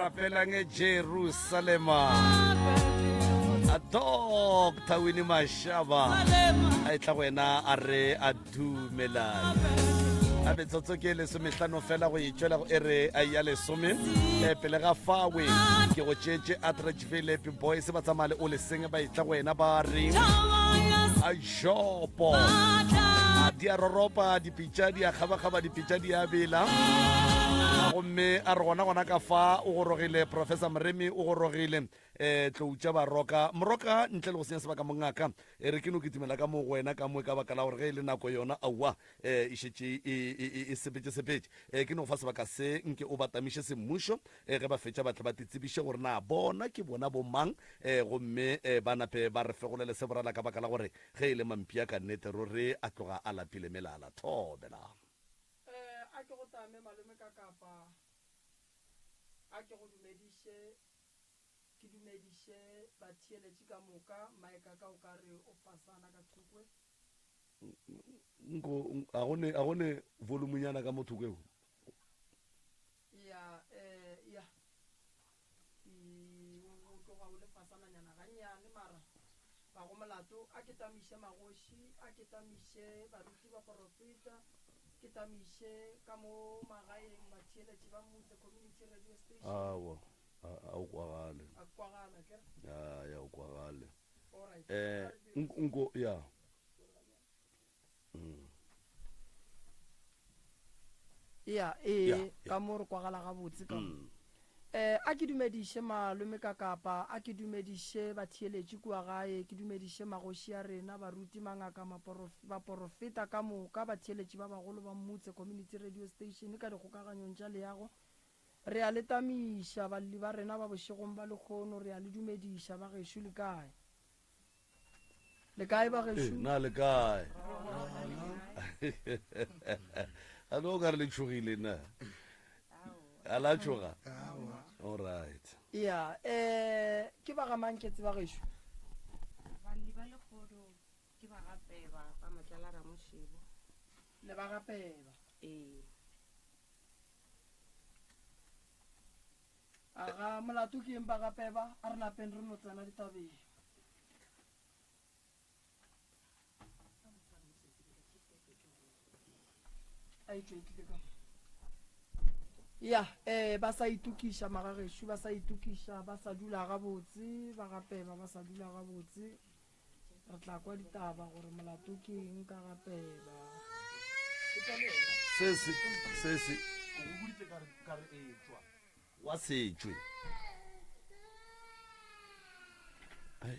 Rapelang Jerusalema. A Dr. Winnie Mashaba a etla go wena a re a dumelane a metsotso ke lesomehlano fela go itšwela go ere a ya lesome eh, pele ga fawe ke go tšeetše attrachville boys ba tsamaya le o leseng ba etla go wena ba re a jopo a di a roropa dipitša di a kgabakgaba dipitša di a bela gomme a re gona gona ka fa o gorogile professor moremi o gorogile um tloutša baroka moroka ntle le go senya sebaka mongaka e re ke no kitimela ka mo go wena ka mo ka baka la gore ge e le nako yona aowa um e šetše e, e, e, e sepetše sepetše um ke no fa sebaka se nke o batamiše semmušo um ge ba fetša ba tle ba titsebiše gore na bona ke bona bomang um gomme um ba nape ba re fegolele se borala ka baka la gore ge e le mampia ka nnete ruri a tloga a lapile melala thobela Eh, a ke go tame malome ka kapa a ke go dumediše Ke dumediše batheeletši ka moka, Mike a ka o ka re o fasana ka thokwe. Nko, a go ne, a go ne volume-nyana ka mo thoko eo? Ya, eh, ya. I, o, o tloga o le fasananyana gannyane, mara ga go molato. A ke tamiše magoši, a ke tamiše baruti baporofeta, ke tamiše ka mo magaeng batheeletši ba Mutse Community Radio Station. Aowa. A, a o kwagale. A kwagala, akere? Ya, ya o kwagale. Alright. Eh, A re dire nko, nko, ya. Mm. Ya, ee, Ya, ya. ka mo re kwagala gabotse ka mo. Mm. Eh, a ke dumediše malome ka kapa, a ke dumediše batheeletši kua gae, ke dumediše magoši a rena, baruti, mangaka, maporof-, baporofeta ka moka, batheeletši ba bagolo ba Mmutse Community Radio Station ka dikgokaganyong tša leago, Re a le tamiša, balli ba rena ba bošegong ba lehono, re a le dumediša, bagešo, le kae? Le kae, Ee, bagešo? na le kae? A no ka re le tšhogile na? A la tšhoga? All right. Ya, eh, ke ba ga mang ke tseba gešo? Balli ba lekgodo ke ba ga Peba ba Matlala Ramošebo. Le ba ga Peba. Ee. Aga, molato ke eng ba ga Peba? A re napeng re no tsena ditabeng. A e tšwe e tlile ka mo. Ya, eh, ba sa itokiša magagešo, ba sa itokiša, ba sa dula gabotse, ba ga Peba ba sa dula gabotse. Re tla kwa ditaba gore molato ke eng ka ga Peba. Se se, se se. Wa setšwe. Ai.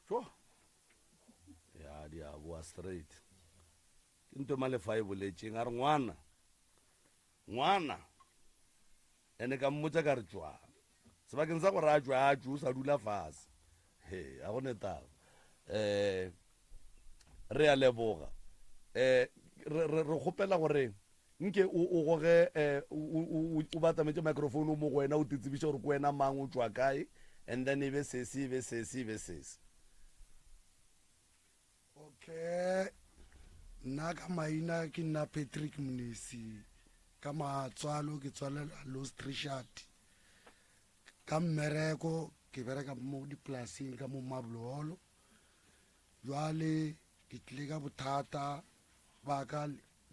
Tjo. Ya di a boa straight. Ke nto Malefa e boletšeng, a re, Ngwana, ngwana. Ene ka mmotša ka re, Tšwa. Sebakeng sa gore a tšwe, a tšwe, o sa dula fase. He, a go ne taba. Eh, re a leboga. Eh, re, re, re kgopela gore nke o, o goge, eh, o, o, o, o batametše microphone o mo go wena, o titsebiše gore ke wena mang, o tšwa kae, and then e be sesi, e be sesi, e be sesi. Okay, nna ka maina ke nna Patrick Mnisi, ka matswalo ke tswalelwa Lost Richard. Ka mmereko ke bereka mo dipolaseng ka mo Marble Jwale ke tlile ka bothata ba ka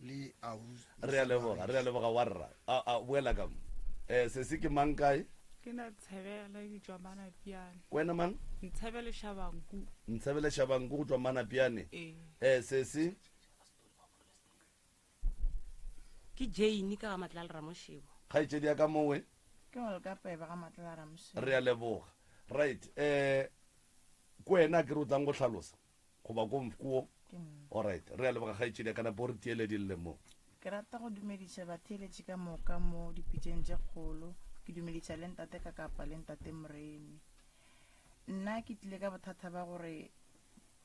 le ausi. Re a leboga, re a leboga warra. A, a, boela ka mo. Eh, sesi ke mang kae? Ke na Tshebele ke tšwa Manapiane. Wena mang? Ntshebele Shabanku. Ntshebele Shabanku go tšwa Manapiane. Ee. Eh, sesi? Ke Jane ka ga Matlala Ramoshebo. Kgaetšedi ya ka mowe? Ke Olga Peba ga Matlala Ramoshebo. Re a leboga. Right, eh, ke wena akere o tlang go hlalosa? Goba ko ko? Ke nna. Alright, re a leboga kgaetšedi ya ka napo re tiele di lle mo. Ke rata go dumediša batheeletši ka moka mo dipitšeng tše kgolo. Ke dumediša le ntate Kakapa le ntate Moremi. Nna ke tlile ka bothata ba gore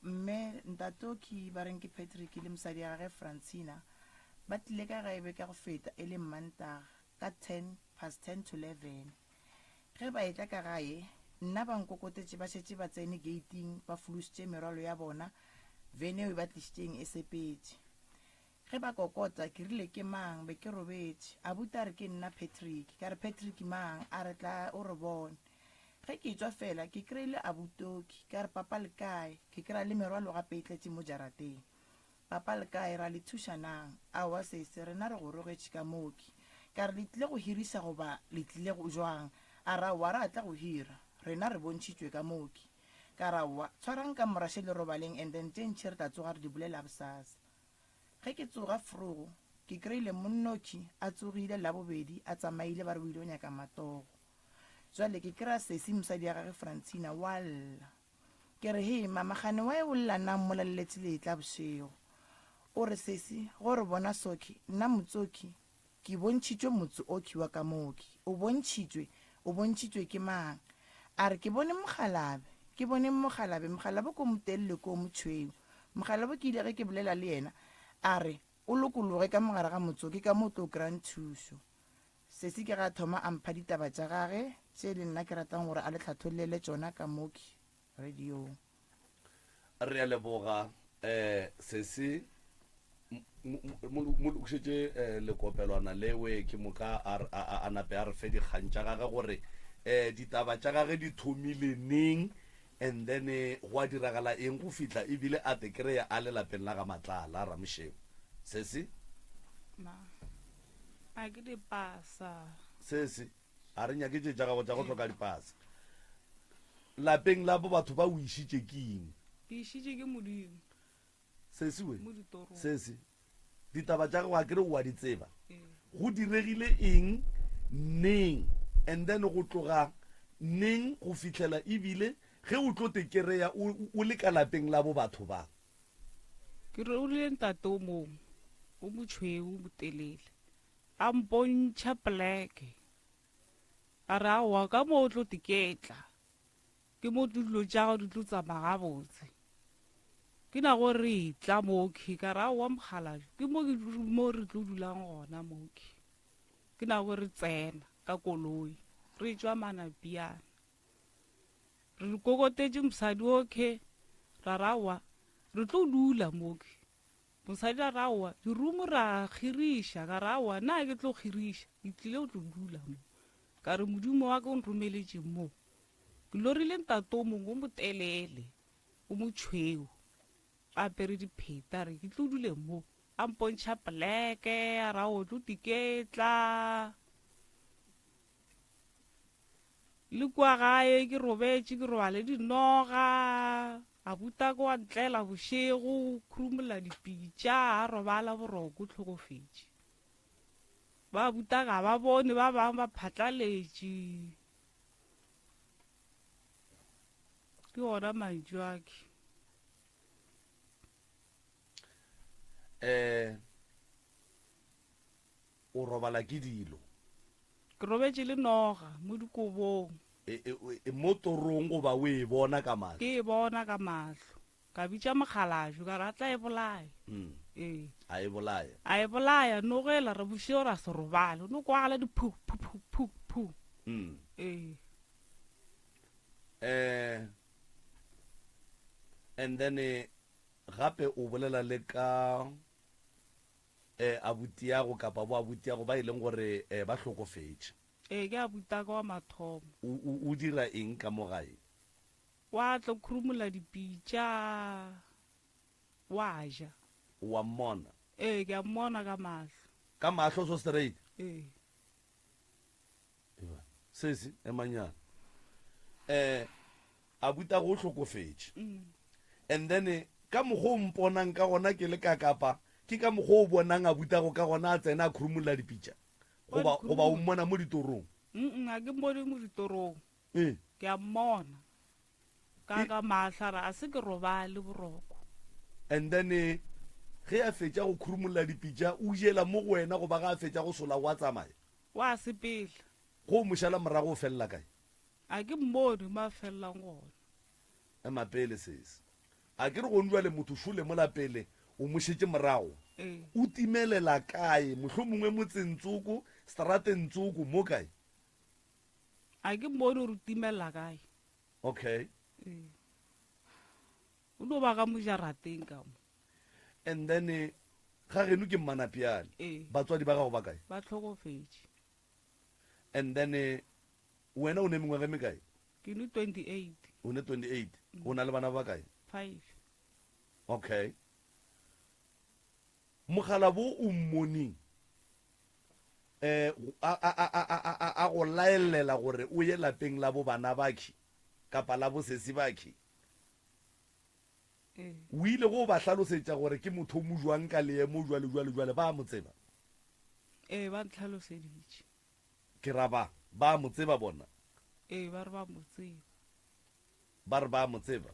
mme ntate Oki ba reng ke Patrick le mosadi ya gage Francina ba tlile ka gae beke ya go feta e le Mmantaga ka ten past ten to leven. Ge ba etla ka gae, nna ba nkokotetše ba šetše ba tsene geiting ba fološitše merwalo ya bona. Vene eo e ba tlišitšeng e sepetše. Ge ba kokota, ke rile, Ke mang? Be ke robetše. Abuti a re, Ke nna Patrick. Ka re, Patrick mang? A re, Tla o re bone. Ge ke etšwa fela, ke kry-ile abutoki. Ka re, Papa le kae? Ke kry-a le merwalo gape e tletše mo jarateng. Papa le kae? Ra le thuša nang? Aowa sesi, rena re gorogetše ka mooki. Ka re, Le tlile go hiriša goba le tlile go jwang? A re, Aowa, ra tla go hira. Rena re bontšhitšwe ka mooki. Ka re, Aowa, tshwarang kamora še le robaleng and then tše ntši re tla tsoga re di bolela bosasa. Ge ke tsoga frogo, ke kry-ile monnoki a tsogile Labobedi a tsamaile ba re o ile go nyaka matogo. Jwale ke kry-a sesi mosadi ya gage Francina wa lla. Ke re, Hee mama gane why o lla nang mola le letše le etla bošego? O re, Sesi, go re bona soki, nna motsoki Ke bontšhitšwe motse okhwi wa ka mokhwi. O bontšhitšwe? O bontšhitšwe ke mang? A re, Ke bone mokgalabe. Ke bone mokgalabe. Mokgalabe ko motelele ko motšhweu. Mokgalabe ke ile ge ke bolela le yena, a re, O lokologe ka mogare ga motse wo, ke ka mo o tlo kry-ang thušo. Sesi ke ge a thoma a mpha ditaba tša gage, tše le nna ke ratang gore a le hlathollele tšona ka mokhwi radiong. Re a leboga um sesi mo lokišetše um lekopelwana lewe ke moka a nape a re fe dikgang tša gage gore um ditaba tša gage di thomile neng and then gwa diragala eng go fihla ebile a te kry-a a le lapeng la ga Matlala Ramošeu. Sesi? Ma, a ke dipasa. Sesi? A re nyake tše tša gago tša go hloka dipasa. Lapeng la bo batho ba o išitše ke eng? Ke išitše ke Modimo. Sesi we. Mo ditorong. Sesi. Ditaba tša gago a ke re o a di tseba. Ee. Go diregile eng neng and then go tloga neng go fihlela ebile ge o tlo te kereya o o le ka lapeng la bo batho ba? Ke re o rile ntate o mongwe o motšhweu o motelele. A mpontšha poleke. A re, Aowa, ka mo o tlo tiketla. Ke mo dilo tša gago di tlo tsamaya gabotse. Ke na go re tla mokhwi, ka re, Aowa mokgalabje, ke mo mo re tlo dulang gona mokhwi. Ke na go re tsena ka koloi, re tšwa Manapiana. Re kokotetše mosadi okhwi, ra re, Aowa, re tlo dula mokhwi. Mosadi a re, Aowa, dirumo ra kgiriša. Ka re, Aowa, nna ga ke tlo kgiriša, ke tlile go tlo dula mo. Ka re, Modimo wa ka o nromeletše mo. Ke lorile ntate o mongwe o motelele, o motšhweu, a apere dipheta, a re ke tlo dule mo. A mpontšha poleke, a re, Aowa, o tlo tiketla. Le kua gae ke robetše ke robale dinoga, abutako wa ntlela bošego, khurumolla dipitša, a robala boroko o hlokofetše. Ba abuta ga ba bone ba bangwe ba phatlaletše. Ke ona mantšu a ke. Eh O robala ke dilo. Ke robetše le noga mo dikobong. E, e, e, mo torong goba o e bona ka mahlo? Ke e bona ka mahlo. Ka bitša mokgalabje ka re a tla e bolaya. Mm. Ee. A e bolaya. A e bolaya, noga ela re bošego ra se robale. O no kwagala di phu, phu, phu, phu, phu. Mm. Ee. Eh, and then eh, gape o bolela le ka eh, abutiago kapa bo abutiago ba e leng gore eh, ba hlokofetše. Ee, ke abutaka wa mathomo. O, o, o dira eng ka mo gae? Wa tlo khurumola dipitša, wa ja. O a mmona? Ee, ke a mmona ka mahlo. Ka mahlo so straight? Ee. Eba, sesi, emanyana. Eh, abutago o hlokofetše. Mm. And then eh, ka mokgwa o mponang ka gona ke le ka kapa, ke ka mokgwa o bonang abutago ka gona a tsena a khurumulla dipitša. Wa Goba, di goba o khurumulla. mmona mo ditorong. Mm, ga ke mmone mo ditorong. Eh. Ke a mmona. Ka E- ka mahlo a re a se ke robale boroko. And then eh, ge a fetša go khurumulla dipitša, o jela mo go wena goba ga a fetša go sola wa tsamaya. Wa sepela. Go mo šala morago o felela kae? A ke mmone mo a felelang gona. Ema pele sesi. A ke re gone bjale motho šole mola pele o mo šetše morago. Ee. O timelela kae? Mohlomongwe motseng tsoko, strateng tsoko, mo kae? A ke mmone gore o timelela kae. Okay. Ee. O no ba ka mo jarateng ka mo. And then eh, ga geno ke Mmanapiane. Ee. Batswadi ba gago ba kae? Ba hlokofetše. And then eh, wena o ne mengwaga e mekae? Ke ne 28. O ne 28. O na le bana ba bakae? Five. Okay. Mogala bo o mmoneng eh a a a a a a go laelela gore o ye lapeng la bo bana bakhi kapa la bo sesi bakhi. Ee. O ile go ba hlalosetša gore ke motho o mo jwang ka leemo jwale jwale jwale ba mo tseba? Ee, ba ntlhaloseditše. Ke ra ba, ba mo tseba bona? Ee, ba re ba mo tseba. Ba re ba mo tseba.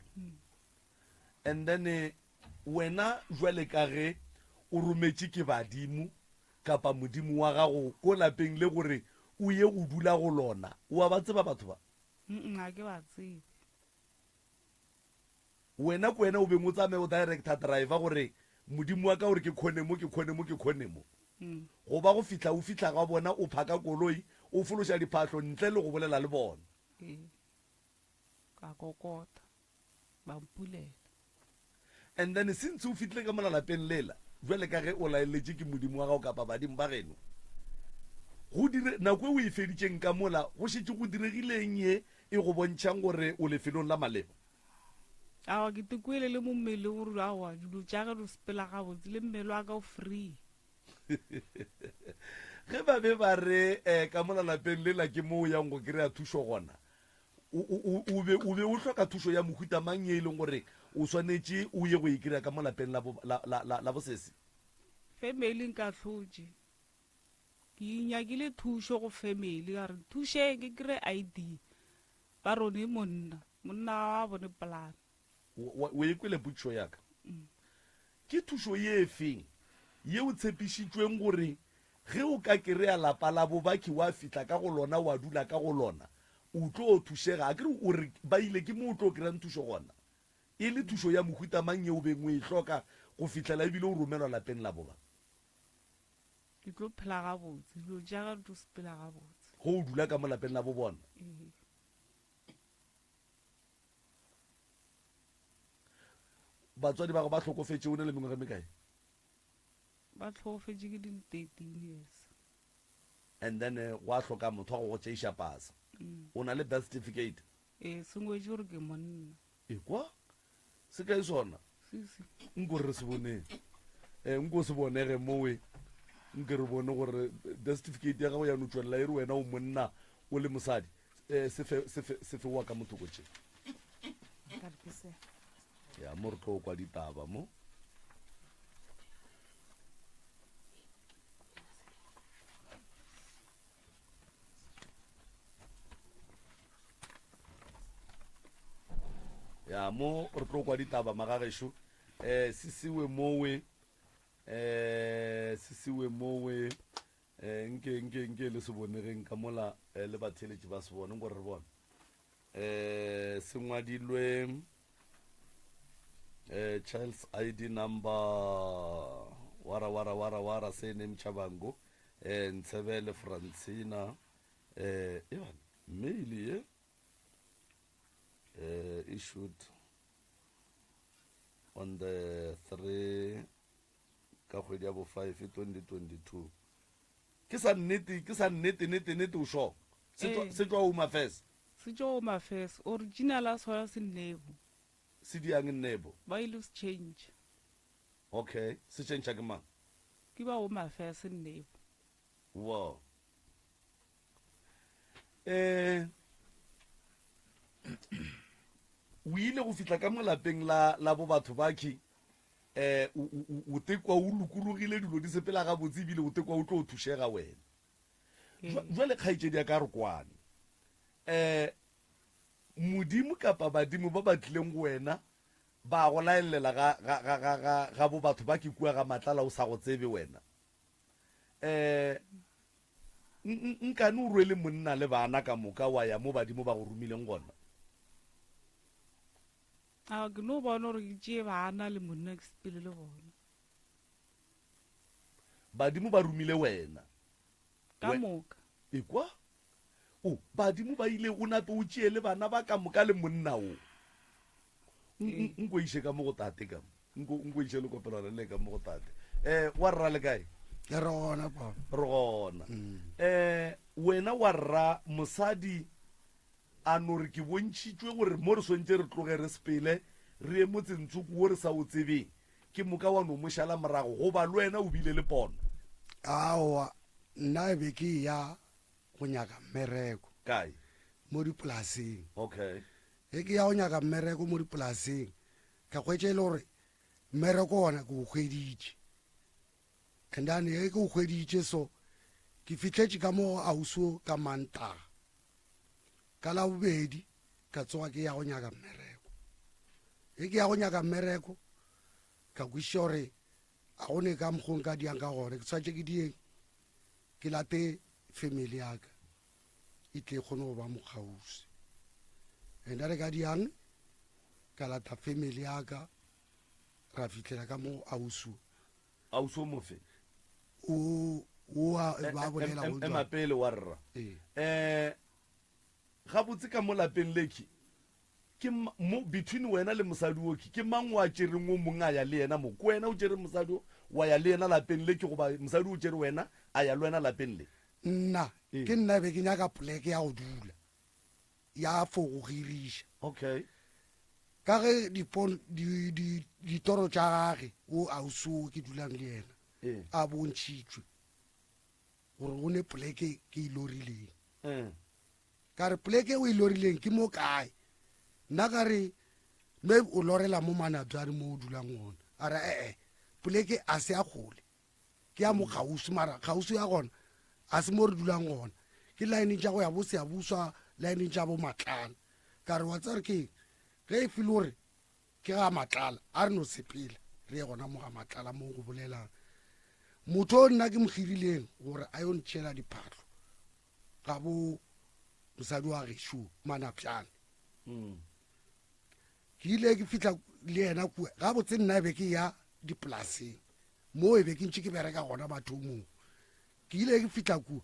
And then eh, wena jwale ka ge o rometše ke badimo kapa modimo wa gago ko lapeng le gore o ye go dula go lona, o a ba tseba batho ba? Mm, ga ke ba tsebe. Wena ke wena o beng o tsamaye o director driver gore modimo wa ka o re ke khone mo, ke khone mo, ke khone mo. Go ba go fihla o fihla ga bona o phaka koloi, o fološa diphahlo ntle le go bolela le bona. Ee. Ka kokota, ba mpulela. And then since o fihlile ka mola lapeng lela, bjale ka ge o laeletše ke modimo wa gago kapa badimo ba geno, go dire, nako e o e feditšeng ka mola, go šetše go diregileng ye e go bontšhang gore o lefelong la maleba? Aowa, ke te kwele le mo mmeleng gore aowa, dilo tša ge di sepela gabotse, le mmele wa ka o free. Ge ba be ba re eh, ka mola lapeng lela ke mo o yang go kry-a thušo gona, o, o, o be, o be o hloka thušo ya mohuta mang ye e leng gore o swanetše o ye go e kry-a ka mo lapeng la bo, la, la, la, la bosesi? Family nkahlotše. Ke nyakile thušo go family, ka re nthušeng ke kry-e ID. Ba re o ne monna, monna ga a bone plan. O, o e kwele potšišo ya ka? Ke thušo ye feng ye o tshepišitšweng gore ge o ka kereya lapa la bobakhi wa fihla ka go lona wa dula ka go lona o tlo thušega? Akere o re ba ile ke mo o tlo kereyang thušo gona? E le thušo ya mohuta mang ye o beng o e hloka go fihlela ebile o romelwa lapeng la boba? Ke tlo phela gabotse, dilo tša ka di tlo sepela gabotse. Ge o dula ka mo lapeng la bobona? Ee. Batswadi ba gago ba hlokofetše o ne le mengwaga e mekae? Ba hlokofetše ke di le 13 years. And then eh, gwa hloka motho wa go go tšeiša pasa. Mm. O na le birth certificate? Ee, se ngwetše gore ke monna. Ekwa, se kae sona? Sisi. Nko re se boneng. Eh, nko se bonege mowe. Nke re bone gore birth certificate ya gago ya no tšwelela e re wena o monna o le mosadi. Eh, se fe, se fe, se fe wa ka mothoko tše. Ka re ke se. Ya, mo re tlo kwa ditaba mo. Ya, mo re tlo kwa ditaba magagešo. Eh, se siwe mowe. Eh, se siwe mowe. Eh, nke, nke, nke le se bonegeng ka mola, eh, le batheeletši ba se bone, gore re bone. Eh, se ngwadilwe, eh, child's ID number, wara, wara, wara, wara, surname Chabango, eh, Ntshebele Francina, eh, ebane, mail ye, eh, issued on the 3 ka kgwedi ya bo 5 2022. Ke sa nnete, ke sa nnete, nete, nete, o sure? Se tšwa, Ee. se tšwa Home Affairs? Se tšwa Home Affairs. Original a sona se Nnebo. Se diang Nnebo? Ba ile se change. Okay, se change ke mang? Ke ba Home Affairs Nnebo. Wow. Eh o ile go fihla ka mo lapeng la la bo batho ba ki eh o o o tekwa o lokologile dilo di sepela gabotse ebile o tekwa o tlo thušega wena. Jwale kgaetšedi ya ka re kwane. Eh Modimo kapa badimo ba ba tlileng go wena ba go laelela ga ga ga ga ga ga bo batho ba ke kua ga Matlala o sa go tsebe wena. Eh nkane o rwele monna le bana ka moka wa ya mo badimo ba go romileng gona. A ke no bona gore ke tšee bana le monna ke sepele le bona. Badimo ba romile wena. Ka moka. Ekwa? O, badimo ba ile o nape o tšee le bana ba ka moka le monna o. Nko iše ka mo go tate ka mo. Nko nko iše lekopelwana le ka mo go tate. Eh wa rra le kae? Re gona papa. Re gona. Eh wena wa rra mosadi a no re ke bontšhitšwe gore mo re swantše re tloge re sepele re ye motseng tsoko wo re sa o tsebeng ke moka wa no mo šala morago goba le wena o bile le pono? Aowa nna e be ke eya go nyaka mmereko. Kae? Mo dipolaseng. Okay. Ge ke ya go nyaka mmereko mo dipolaseng ka hwetša e le gore mmereko wona ke o hweditše. And then ge ke o hweditše so ke fihletše ka mo ausi ka Mantaga. Ka Labobedi ka tsoga ke ya go nyaka mmereko. Ge ke ya go nyaka mmereko ka kwešiša gore a go ne ka mokgwa nka diang ka gona ke tshwanetse ke dieng ke late family ya ka e tle e kgone go ba mokgauswi. And re ka diang ka lata family ya ka ra fihlela ka mo ausi. Ausi o mofe? O o a ba bolela go Ema pele wa rra. Ee. Eh gabotse ka mo lapeng lekhi ke mo between wena le mosadi o ke mang wa tšereng o mong a ya le yena mo? Ke wena o tšere mosadi o wa ya le yena lapeng le ke goba mosadi o tšere wena a ya le wena lapeng le? Nna Ee. ke nna be ke nyaka poleke ya go dula ya for go giriša. Okay. Ka ge dipon di di ditoro tša gage o ausi o ke dulang le yena Ee. a bontšhitšwe gore go ne poleke ke e lorileng. Eh. Ka re poleke o e lorileng ke mo kae? Nna ka re maybe o lorela mo Manabjane mo o dulang gona. A re ee poleke a se ya kgole ke ya mo kgauswi mara kgauswi ya gona a se mo re dulang gona ke lineng tša go ya bo Siyabuswa lineng tša bo Matlala. Ka re wa tseba gore ke eng ge e feel gore ke ga Matlala a re no sepela re ye gona mo ga Matlala mo go bolelang motho o nna ke mo hirileng gore a yo ntšhela diphahlo ga bo mosadi wa gešo Manapjane. Ke ile ke fihla le yena kua gabotse nna e be ke ya dipolaseng mo e be ke ntše ke bereka gona bathomong. Ke ile ke fihla kua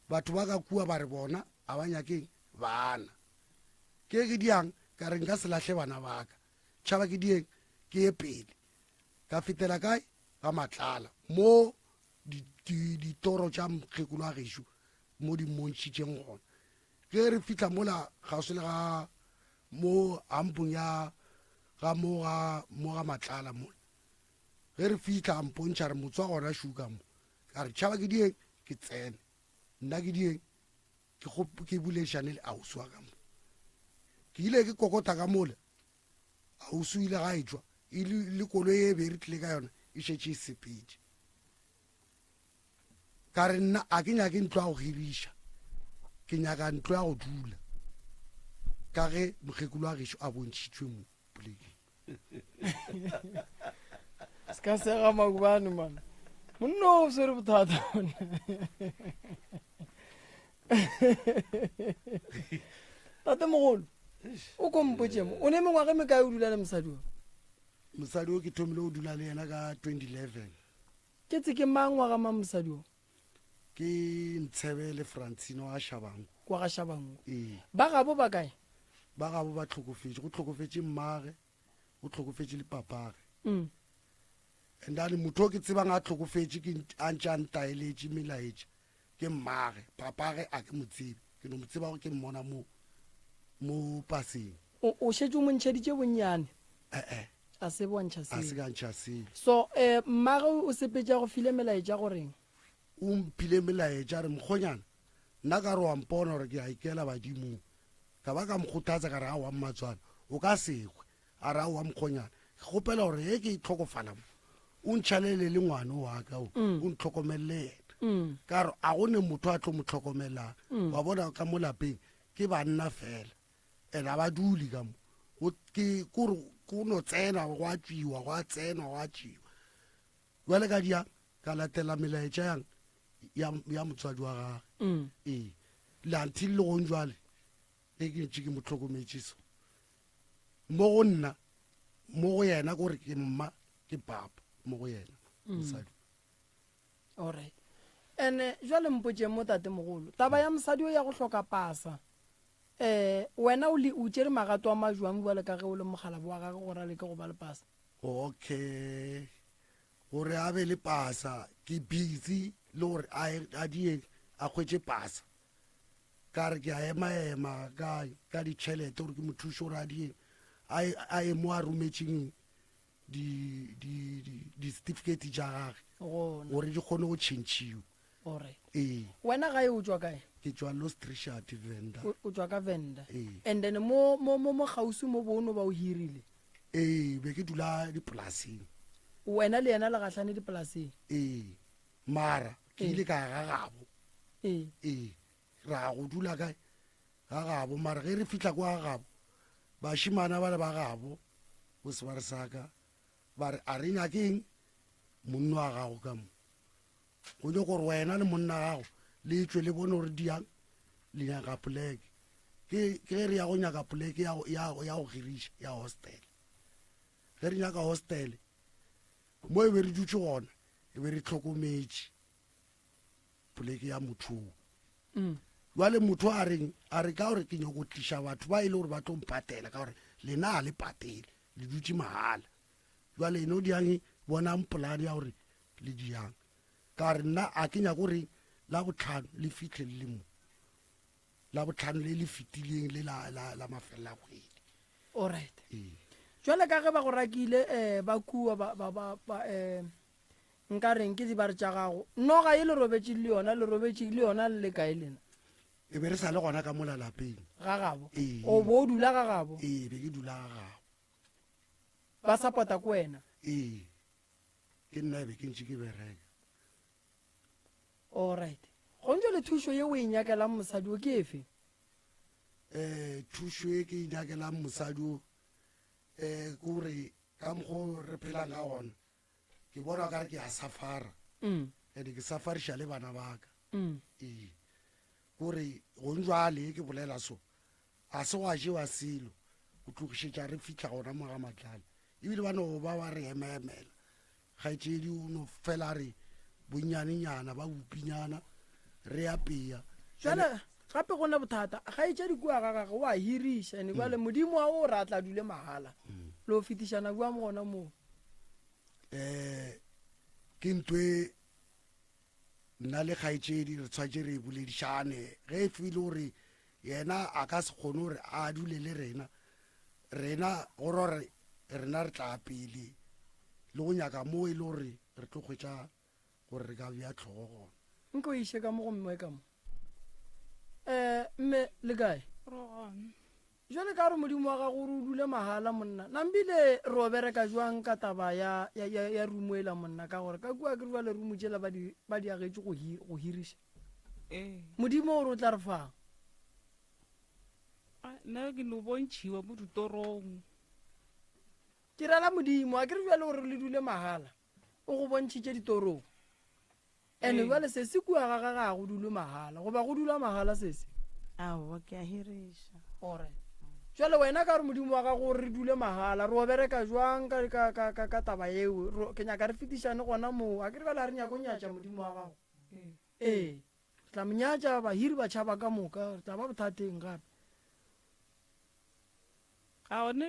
batho ba ka kua ba re bona a ba nyakeng bana. Ke ke diang ka re nka se lahle bana ba ka tšhaba ke dieng ke ye pele. Ka fetela kae ga Matlala mo ditoro tša mokgekolo wa gešo mo di mmontšhitšeng gona. Ge re fihla mola kgauswi le ga mo ampong ya ga mo ga mo ga Matlala mola ge re fihla a mpontšha re motse wa gona šuka mo ka re tšhaba ke dieng ke tsene nna ke dieng ke ke boledišane le ausi wa ka mo. Ke ile ke kokota ka mola ausi o ile ga e tšwa e le koloi e be re tlile ka yona e šetše e sepetše. Ka re nna a ke nyake ntlo ya go hiriša ke nyaka ntlo ya go dula ka ge mokgekolo wa gešo a bontšhitšwe mo polekeng. Se ka sega makubane man monna o swere bothata tate mogolo o ko mpotše mo o ne mengwaga e mekae o dula le mosadi o? Mosadi o ke thomile go dula le yena ka 2011. Ke tse ke mang wa ga mang mosadi o? Ke Ntshebe le Francine wa ga Shabangu. Wa ga Shabangu. Ee. Ba gabo ba kae? Ba gabo ba hlokofetše. Go hlokofetše mmage, go hlokofetše le papage. And then motho o ke tsebang a hlokofetše ke a ntše a ntaeletše melaetša ke mmage. Papage a ke mo tsebe. Ke no mo tseba gore ke mmona mo mo paseng. O o šetše o mo ntšheditše bonnyane? Eh-eh. A se bo ntšha A se selo. ka ntšha selo. So eh mmage o sepetše a go file melaetša goreng? O mphile melaetša a re, Mokgonyana, nna ka re wa mpona gore ke a ikela badimong. Ka ba ka mo kgothatsa ka re, Aowa mmatswale, o ka se hwe. A re, Aowa mokgonyana, ke kgopela gore ge ke hlokofala mo, o ntšhalele le ngwana wa ka o, o ntlhokomelele yena. Ka re, A go ne motho a tlo mo hlokomelang. Wa bona ka mo lapeng ke banna fela, and ga ba dule ka mo. Go ke kore go no tsena gwa tšwiwa, gwa tsenwa gwa tšwiwa. Bjale ka dia ka latela melaetša yang ya, ya motswadi wa gage. Mm. Ee. Le until le gong jwale ge ke ntše ke mo hlokometše so. Mo go nna, mo go yena kore ke mma ke papa mo go yena mosadi. Alright. Ene jwale mpotšeng mo tatemogolo, taba ya mosadi o ya go hloka pasa. Um wena o le o tšere magato a majwang bjale ka ge o le mokgalabo wa gage gore a leke go ba le pasa? Okay, gore a be le pasa ke busy le gore a a die a hwetše pasa. Ka re ke a ema ema ka ka ditšhelete gore ke mo thuše gore a die a a ye mo a rometšeng di di di di certificate tša gage Gona. gore di kgone go tšhentšhiwa. Alright. Ee. Wena gae o tšwa kae? Ke tšwa Lost Richard Venda. O, o tšwa ka Venda. Ee. And then mo mo mo mo kgauswi mo bo o no ba o hirile? Ee, be ke dula dipolaseng. Wena le yena le gahlane dipolaseng? Ee. Mara ke Ee. ile ka ya ga gabo. Ee. Ee. Ra go dula kae? Ga gabo. Mara ge re fihla kwa ga gabo, bašemana bale ba gabo, bo sebare sa ka, ba re a re nyakeng monna wa gago ka mo. Go nyoko gore wena le monna gago le tšwe le bone gore diang le nyaka poleke. Ke ke ge re ya go nyaka poleke ya ya ya go hiriša ya hostel. Ge re nyaka hostel mo e be re dutše gona e be re hlokometše poleke ya motho o. Mm. Jwale motho a reng a re ka gore ke nyoko tliša batho ba e le gore ba tlo mpatela ka gore lena a le patele le dutše mahala. Jwale eno diang bonang polane ya gore le diang ka re nna a ke nyako gore la botlhano le fitlhe le le mo la botlhano le le fetileng le la, la, la mafelela kgwedi. Alright. Ee. Jwale ka ge ba go rakile um ba kua ba, ba, ba, ba um nka reng ke dibare tša gago noga ye le robetše le yona le robetše le yona le le kae lena? E be re sa le gona ka mola lapeng. Ga gabo. Ee. O bo o dula ga gabo? Ee, be ke dula ga gabo. Ba support-a ko wena? Ee. Ke nna e be ke ntše ke bereka. Alright. Gontšo le thušo ye o e nyakelang mosadi o ke efe? Eh, thušo e ke e nyakelang mosadi o eh ke gore ka mokgo re phelang ka gona ke bona ka re ke a safara Mm. and ke safariša le bana ba ka. Mm. Ee. Kore gonjwale ke bolela so a se gwa jewa selo go tlogišetša re fihla gona mo ga Matlala. Ebile ba no ba ba re emaemela. Kgaetšedi o no fela re bonnyanenyana ba bopinyana re apea. Jwale gape go na bothata kgaetšedi kua ga gage o a hiriša ene jwale Modimo wa o re a tla dule mahala le o fetišana bua mo gona moo. Um ke ntwe nna le kgaetšedi re tshwanetse re boledišane ge e file gore yena a ka se kgone gore a dule le rena rena gore gore rena re tla pele le go nyaka mo e le gore re tlo kgwetša gore re ka bea tlhogo gona. Nko iše ka mo go mme ka mo. Um mme le kae? Re gona. Jwale ka gore Modimo wa gago o re o dule mahala monna, nambile re o bereka jwang ka taba ya, ya, ya, ya rumo ela monna, ka gore ka kua ke re jwale rumo tšela ba di, ba di agetše go, hi, go hiriša. Ee. Modimo o re o tla re fang? A, nna ke no bontšhiwa mo ditorong. Ke rela Modimo, a ke re jwale o re le dule mahala, o go bontšhitše ditorong. Ene Ee. bjale sesi kua ga gage ga go dulwe mahala, goba go dulwa mahala sesi? Aowa, ke a hiriša. Alright. Jwale wena ka gore Modimo wa gago o re re dule mahala, re o bereka jwang ka, ka, ka, ka, ka taba yeo? Ro, ke nyaka re fetišane gona moo. A ke re bjale ga re nyake go nyatša Modimo wa gago? Ee. Ee. Re tla mo nyatša, bahiri ba tšhaba ka moka, re tla ba bothateng gape. Ga one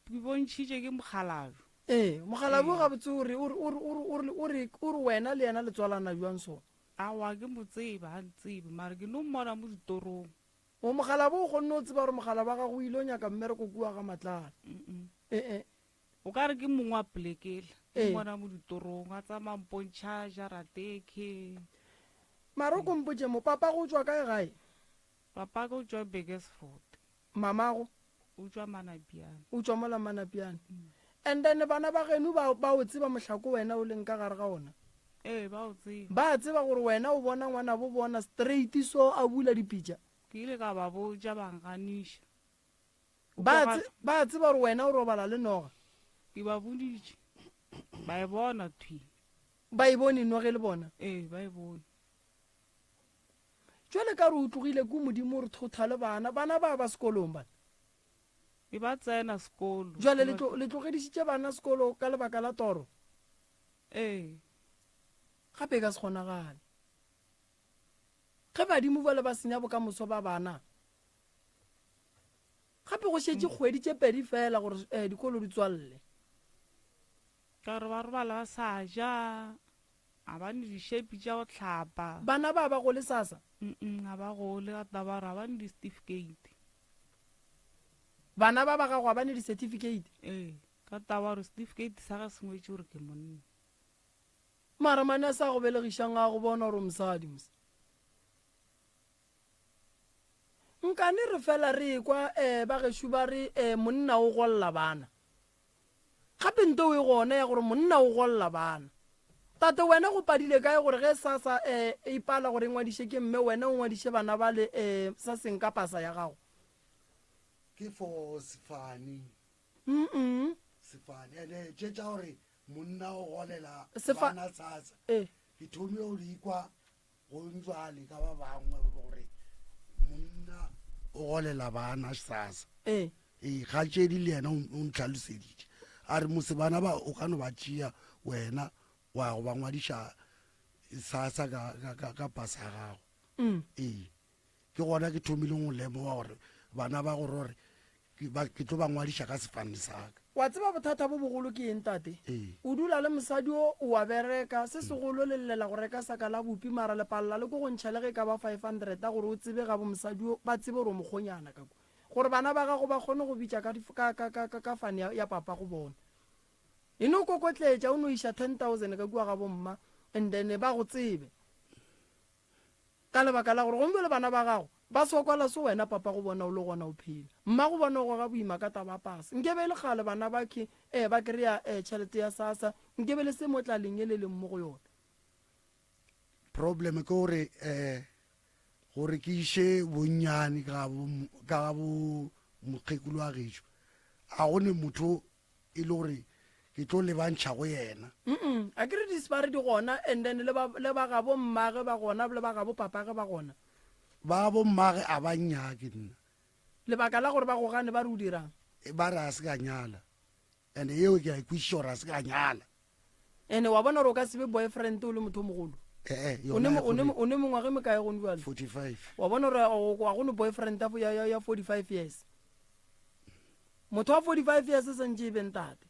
ke bontšhitše ke mokgalabje. Ee, mokgalabje gabotse o re, o re, o re, o re, o re, o re, o re wena le yena le tswalana bjang so? Aowa, ke mo tseba, ga ntsebe, mara ke no mmona mo ditorong. O mokgalabje o kgonne o tseba gore mokgalabje wa gago o ile o nyaka mmereko kua ga Matlala? Ee. O ka re ke mongwe wa polekela. Ke Ee. mmona mo ditorong, a tsamaya mpontšha jarateke. Mara o ko mpotše mo, papago o tšwa kae gae? Papaka o tšwa Burgersfort. Mamago? O tšwa Manapiane. O tšwa mola Manapiane. And then bana ba geno ba, ba o tseba mohlako wena o leng ka gare ga ona? Ee, ba o tseba. Ba tseba gore wena o bona ngwanabo bona straight so a bula dipitša? Ke ile ka ba botša ba nganiša. O Ba kwa ga- tse, ba tseba gore wena o robala le noga? Ke ba boditše. Ba e bona thwi. Ba e bone noge le bona? Ee, ba e bone. Jwale ka re o tlogile ko Modimo o re thotha le bana, bana ba ba sekolong bana. E ba tsena sekolo. Jwale le tlo, le tlogedišitše bana sekolo ka lebaka la toro? Ee. Gape e ka se kgonagale. Ge badimo bjale ba senya bokamoso ba bana. Gape go šetše kgwedi tše pedi fela gore um dikolo di tswalele. Ka gore ba robala ba sa ja, ga ba ne dišepi tša go hlapa. Bana ba ba gole sasa? Mm-mm, ga ba gole ka taba gore ga ba ne di-certificate. Bana ba ba gago ga ba ne di-certificate? Ee, ka taba gore certificate sa ge se ngwetše gore ke monna. Mara mane a sa go belegišang a go bona gore o mosadi mos. Nkane re fela re ekwa eh ba gešo ba re eh monna o golla bana. Gape nto e gona ya gore monna o golla bana. Tate wena go padile kae gore ge SASSA eh e ipala gore e ngwadiše ke mme wena o ngwadiše bana bale eh sa seng ka pasa ya gago? Ke for sefane. Mm-mm. Sefane. Ene tše tša gore monna o golela Sefa- bana SASSA. Eh. Ke thomile go di kwa go ntswale ka ba bangwe gore monna o golela bana sasa. Ee. Ee, kgatšedi le yena o ntlhaloseditše a re mose bana ba o ka no ba tšea wena wa go ba ngwadiša sasa ka, ka, ka, ka pasa ya gago. Ee, ke gona ke thomileng go lemoga gore bana ba gore gore Ke ba, ke tlo ba ngwadiša ka sefane sa ka. Wa tseba bothata bo bogolo ke eng, tate? Ee. O dula le mosadi o, o a bereka, se segolo le llela go reka saka la bupi mara le palela le ko go ntšha le ge e ka ba 500 a gore o tsebe gabo mosadi o, ba tsebe gore o mokgonyana ka kwa. Gore bana ba gago ba kgone go bitša ka, ka, ka, ka, ka, ka fane ya, ya papa go bona. E no kokotletša, o no iša 10,000 ka kua gabo mma and then ba go tsebe. Ka lebaka la gore gomme le bana ba gago ba sokola so wena papa go bona o le gona o phela. Mma go bona o goga boima ka taba ya pasa. Nke be e le kgale bana ba khe eh ba kry-a eh tšhelete ya SASSA nke be le se mo tlaleng e le leng mo go yona. Problem ke gore eh gore ke iše bonnyane ka bo ka bo mokgekolo wa gešo a go ne motho e le gore ke tlo lebantšha go yena. Mm-mm, a ke re disebare di gona and then le ba, le ba gabo mmage ba gona le ba gabo papage ba gona. Ba gabo mmage a ba nnyake nna. Lebaka la gore ba go gane ba re o dirang? Ba re a se ka nyala and yeo ke a e kwešiša gore a se ka nyala. Ene wa bona gore o ka se be boyfriend o le motho o mogolo? Eh, eh, O ne yona mo- o ne mo- e o ne mengwaga e mekae gone jwale? 45. Wa bona gore ga go ne boyfriend ya, ya, ya 45 years. Motho wa 45 years e santše e be ntate.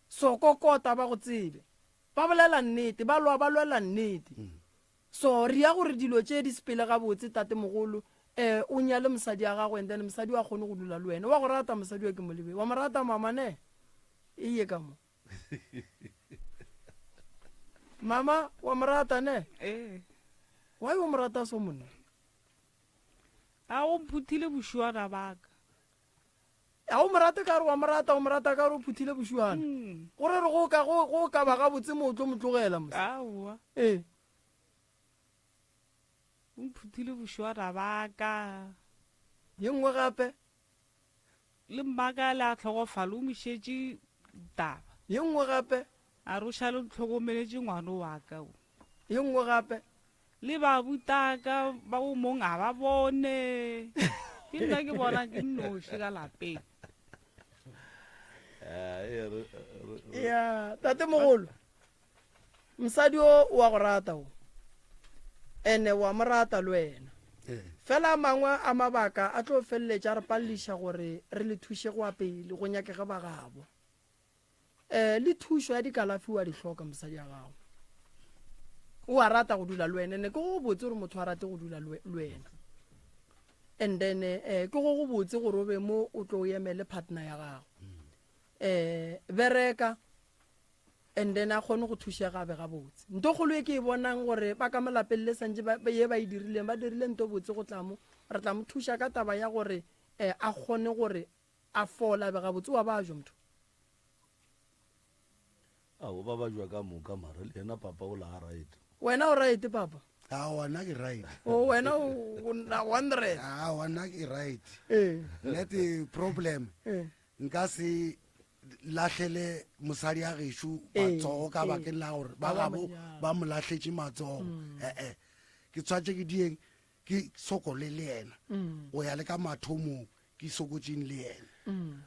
So kokota ba go tsebe. Ba bolela nnete, ba lwa ba lwela nnete. So re ya gore dilo tše di sepele gabotse tatemogolo, eh o nyale mosadi ya gago and then mosadi wa kgone go dula le wena. Wa go rata mosadi wa ke molebe. Wa mo rata mama ne? Eye ka mo. Mama wa mo rata ne? Ee. Why o mo rata so monna? A o mphuthile bošuana ba ka. A o mo rate ka re wa mo rata, o mo rata ka re o phuthile bošuana. Mm. Gore re go ka go go ka ba gabotse mo o tlo mo tlogela mos. Aowa. Ee. O mphuthile bošuana ba ka. Ye nngwe gape. Le mmaka le a hlokofala o mo šetše taba. Ye nngwe gape. A re o šale o ntlhokomeletše ngwano wa ka o. Ye nngwe gape. Le babutaka ba o mong a ba bone. Ke nna ke bona ke nnoši ka lapeng. Ya, tatemogolo, mosadi o o a go rata o. Ene wa mo rata le wena. Fela a mangwe a mabaka a tlo feleletša a re paleliša gore re le thuše go ya pele go nyakege ba gabo. Eh, le thušo ya dikalafi o a di hloka mosadi ya gago. O a rata go dula le wena, ene ke go botse gore motho a rate go dula le wena. And then eh, ke go go botse gore o be mo o tlo o emele partner ya gago. Eh, bereka and then a kgone go thušega be gabotse. Nto kgolo e ke e bonang gore ba ka mo lapeng le santše ba ye ba e dirileng, ba dirile nto botse go tla mo, re tla mo thuša ka taba ya gore eh, a kgone gore A fola be gabotse wa bajwa motho. Ao ba bajwa ka moka mara le yena papa o la ga right. Wena o right papa? Aowa nna ke right. O wena o na 100. Aowa nna ke right. Ee. Net problem. Ee. Nka se lahlele mosadi ya gešo Ee, matsogo ka ee. bakeng la gore ba Ba ba gabo mo nyala. ba mo lahletše matsogo. Eh eh. Ke tshwantše ke dieng ke sokole le yena. Go ya le ka mathomong ke sokotšeng le yena.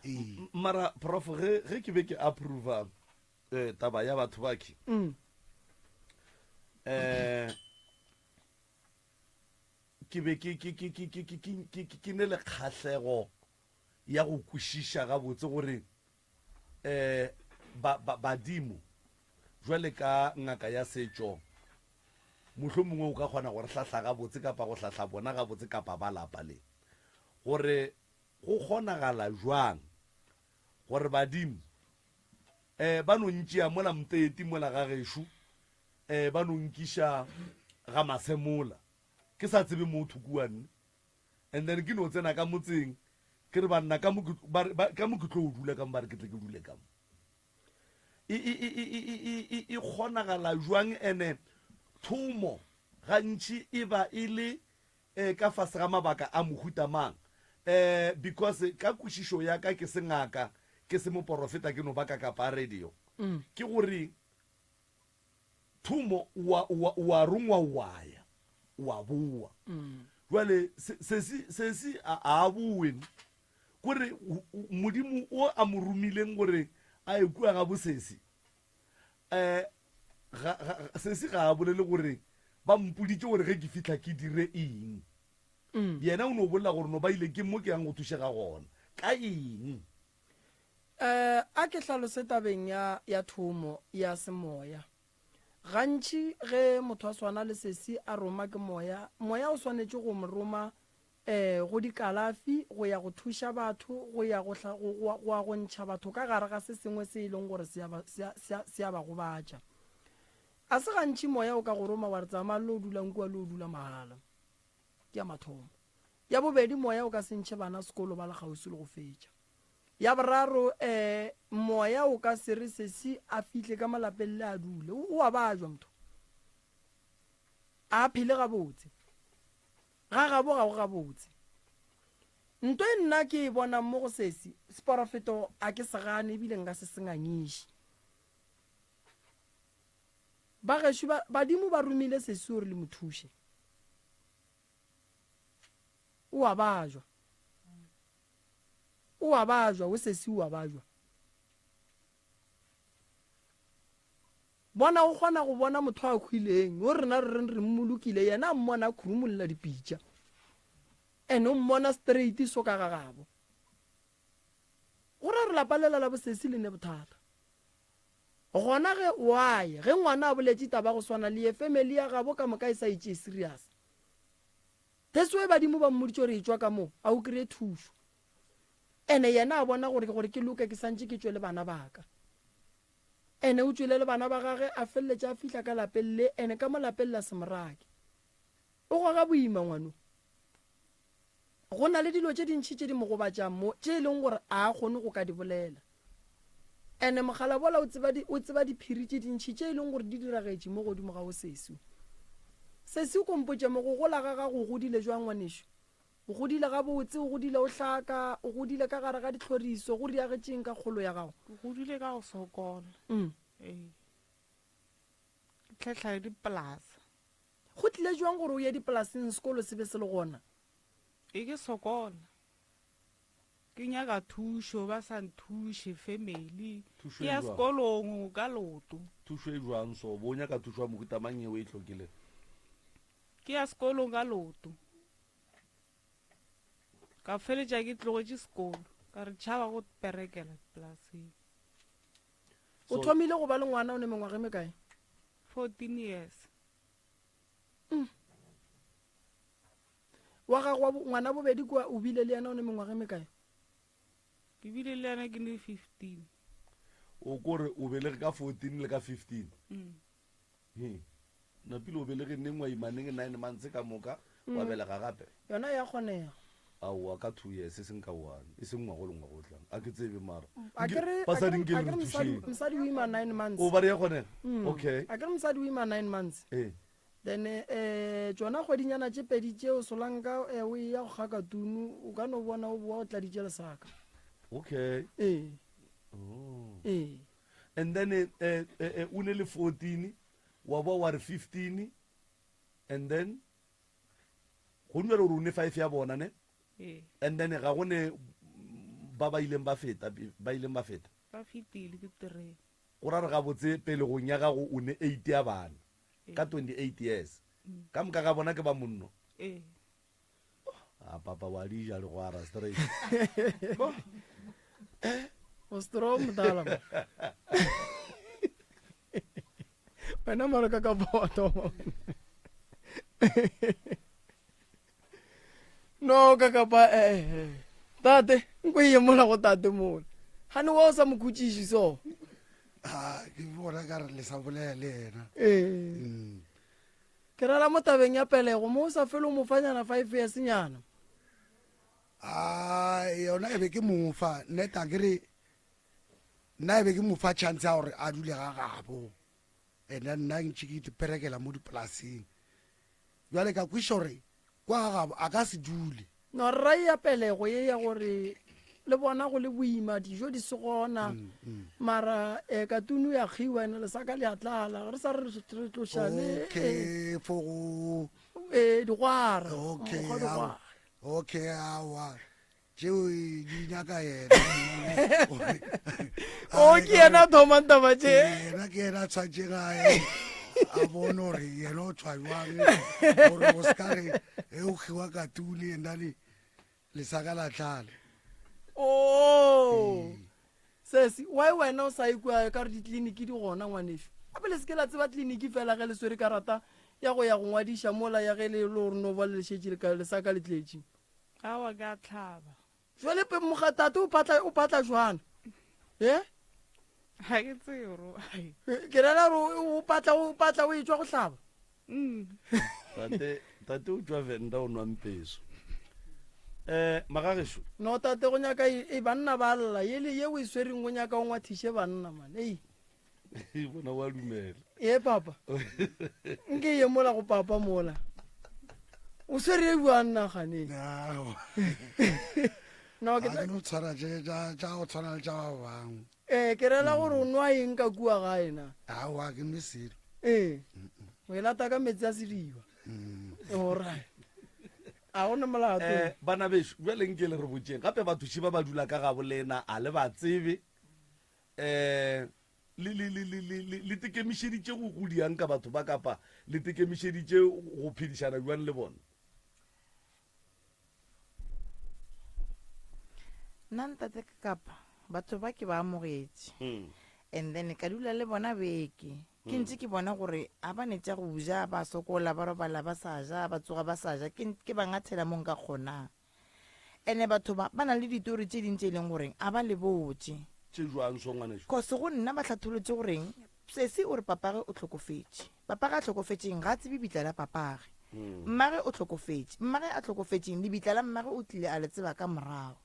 Ee. Mara prof ge ge ke be ke approva eh, taba ya batho ba ke eh ke be ke ke ke ke ke ke ke ke ke ne le kgahlego ya go kwešiša gabotse gore um ba, ba, badimo jwale ka ngaka ya setšo mohlomongwe o ka kgona go re hlahla gabotse kapa go hlahla bona gabotse kapa ba lapa le gore go kgonagala jwang gore badimo um ba no ntšea mola mteti mola ga gešo um ba no nkiša ga masemola ke sa tsebe motho kua nne and then ke no tsena ka motseng ke re banna ka mo ka mo ke tlo dula ka mo ba re ke tle ke dule ka mo e e e e e e e kgonagala jwang ene thomo gantši e ba e le eh, ka fase ga mabaka a mohuta mang eh because ka kwešišo ya ka ke se ngaka ke se moporofeta ke no ba ka kapa radio mm. ke gore Thomo, o a, o a, o a rongwa wa ya, wa boa. Jwale, se, sesi, sesi a, a bowe. Kore, Modimo o a mo romileng gore a ye kua ga bosesi, um ga, ga, sesi ga a bolele gore ba mpoditše gore ge ke fihla ke dire eng. Yena o no bolela gore no ba ile ke mo ke yang go thušega gona. Ka eng? Eh, a ke hlalose tabeng ya, ya thomo ya semoya. Gantši ge motho a swana le sesi a roma ke moya, moya o swanetše go mo roma eh, go dikalafi, go ya go thuša batho, go ya go, go, go, go ya go ntšha batho ka gare ga se sengwe se e leng gore se a ba, se a, se a, se a ba gobatša. A se gantši moya o ka go roma wa re tsamaya le o dulang kua le o dula mahala. Ke ya mathomo. Ya bobedi, moya o ka se ntšhe bana sekolo ba le kgauswi le go fetša. Ya boraro, eh, moya o ka se re sesi a fihle ka mo lapeng le a dule. O, o a bajwa motho. A phele gabotse. Ga gabo ga go gabotse. Nto e nna ke e bonang mo go sesi, seporofeto a ke se gane ebile nka se se ngangiše. Ba gešo ba, badimo ba romile sesi gore le mo thuše. O a bajwa. O a bajwa, o sesi o a bajwa. Bona o kgona go bona motho a hwileng, o rena re reng re mmolokile, yena a mmona a khurumulla dipitša. And o mmona straight so ka ga gabo. Go ra re lapa lela la bosesi le ne bothata. Gona ge why ge ngwana a boletše taba go swana le ye family ya gabo ka moka e sa e tšee serious. That's why badimo ba mmoditše gore etšwa ka mo a o kry-e thušo. Ene yena a bona gore gore ke loke ke santše ke tšwe le bana ba ka. Ene o tšwele le bana ba gage a feleletša a fihla ka lapeng le ene ka mo lapeng la se morake. O goga boima ngwano. Go na le dilo tše dintši tše di mo gobatšang mo tše e leng gore a a kgone go ka di bolela. Ene mokgalabola o tseba o tseba diphiri tše dintši tše e leng gore di diragetše mo godimo ga o sesi. Sesi o ko mpotše mo go gola ga gago o godile jwang ngwanešu? O godile gabotse, o godile o hlaka, o godile ka gare ga ditlhoriso, go riagetšeng ka kgolo ya gago? Ke godile ka go sokola. Ee. Ke tlhahla le dipolasa. Go tlile jwang gore o ye dipolaseng sekolo se be se le gona? E ke sokola. Ke nyaka thušo ba sa nthuše family. Thušo Ke e ya jwang? sekolong ka leoto. Thušo e jwang so? Bo o nyaka thušo ya mohuta mang yeo e hlokilego? Ke ya sekolong ka leoto. Ka feletša ke tlogetše sekolo. Ka re tšhaba go perekela dipolaseng. O So- thomile go ba le ngwana o ne mengwaga e mekae? 14 years. Wa gago wa ngwana bobedi kua o bile le yena o ne mengwaga e mekae? Ke bile le yena ke ne 15. O kore o belege ka 14 le ka 15? He. Napile o belege neng wa ima neng 9 months ka moka wa belega gape? Yona ya kgonega. Aowa ka 2 years e seng ka one, e seng ngwago le ngwago o tlang. A ke tsebe mara. A ke re Basadi nke le a ke re re mosadi thušeng. mosadi o ima 9 months. O ba re ya kgonega? Okay. A ke re mosadi o ima 9 months. Ee. Then eh tšona kgwedinyana tše pedi tšeo Solanka eh, o eya go kgaka tunu o ka no bona o boa o tladitše lesaka. Okay. Ee. Oh. Ee. And then eh, eh, eh, o ne le 14 wa boa wa re 15 and then go dumela gore o ne 5 ya bona ne? Ee. And then ga go ne ba ba ileng ba feta ba ileng ba feta. Ba fetile ke terene. Go ra re gabotse pelegong ya gago o ne 8 ya bana. Ka 28 years. Ka moka ga bona ke ba monno. Ee. A papa wa di ja legwara straight. O strong motala. Wena mara ka ka boto. No ka kapa eh eh. Tate, nko ye mola go tate mola. Gane wa o sa mo khutšiši so. Ah, ke bona ka re le sa bolela le yena. Eh. Ke rala mo tabeng ya pelego mo o sa fele o mo fanyana 5 years nyana. Ah, yona e be ke mo fa neta ke re nna e be ke mo fa chance ya gore a dule ga gabo. Ene nna ntše ke iperekela mo dipolaseng. Bjale ka kwešiša gore kwa ga gabo a ka se dule. No rra ya pelego ye ya gore le bona go le boima dijo di se gona mm, mm. mara um katunu ya kgiwa ene lesaka le a tlala re sa re re tloša le okay for go ee digwara okay okay awa tšeo di nyaka yena o ke yena a thomang taba tše yena ke yena a tshwantšeng a a bone gore yena o tshwa jwang gore o se ka re e o kgiwa katune endane lesaka la tlala o sesi why wena o sa ikwa ka re ditleliniki di gona ngwaneso gape le seke la tseba tleliniki fela ge le swere karata ya go ya go ngwadiša mola ya ge le le gore no ba le šetše lesaka le tletše Awa ke a tlhaba. Jwale pe moga tate o patla o patla jwana. Eh? Ga ke tsebe gore why. Ke rela gore o patla o patla o etšwa go hlaba. Mm. Tate tate o tšwa Venda o nwa mpeso. Eh magagešo. No tate go nyaka e, e banna ba lla yele ye o e swereng go nyaka o ngwathiše banna man. Ei. Bona wa dumela. Ee papa. Nke ye mola go papa mola. O swere e bua nna gane. No ke tla no tshwara tše tša tša go tshwana le tša ba bangwe. Eh ke rela gore o nwa eng ka kua gae na? Aowa ke nwe selo. Ee. O e lata ka metsi a sediba. Alright. A go na molato. Eh bana bešo bjale nke le re botšeng gape bathuši ba ba dula ka gabo lena a le ba tsebe um le, le, le, le, le, le, le tekemišeditše go, go diang ka batho ba kapa le tekemišeditše go phedišana bjang le bona? Nna ntate Kapa, batho ba ke ba amogetše. And then ka dula le bona beke. Ke ntše ke bona gore a ba ne tša go ja, ba sokola, ba robala ba sa ja, ba tsoga ba sa ja. Ke, ke ba ngathela mo nka kgonang. Ene batho ba, ba na le ditori tše ding tše e leng goreng a ba le botše. Tše jwang so ngwanešu? Cause go nna ba hlatholotše goreng sesi o re papage o hlokofetše. Papage a hlokofetšeng ga a tsebe bitla la papage. Mmage o hlokofetše. Mmage a hlokofetšeng lebitla la mmage o tlile a le tseba ka morago.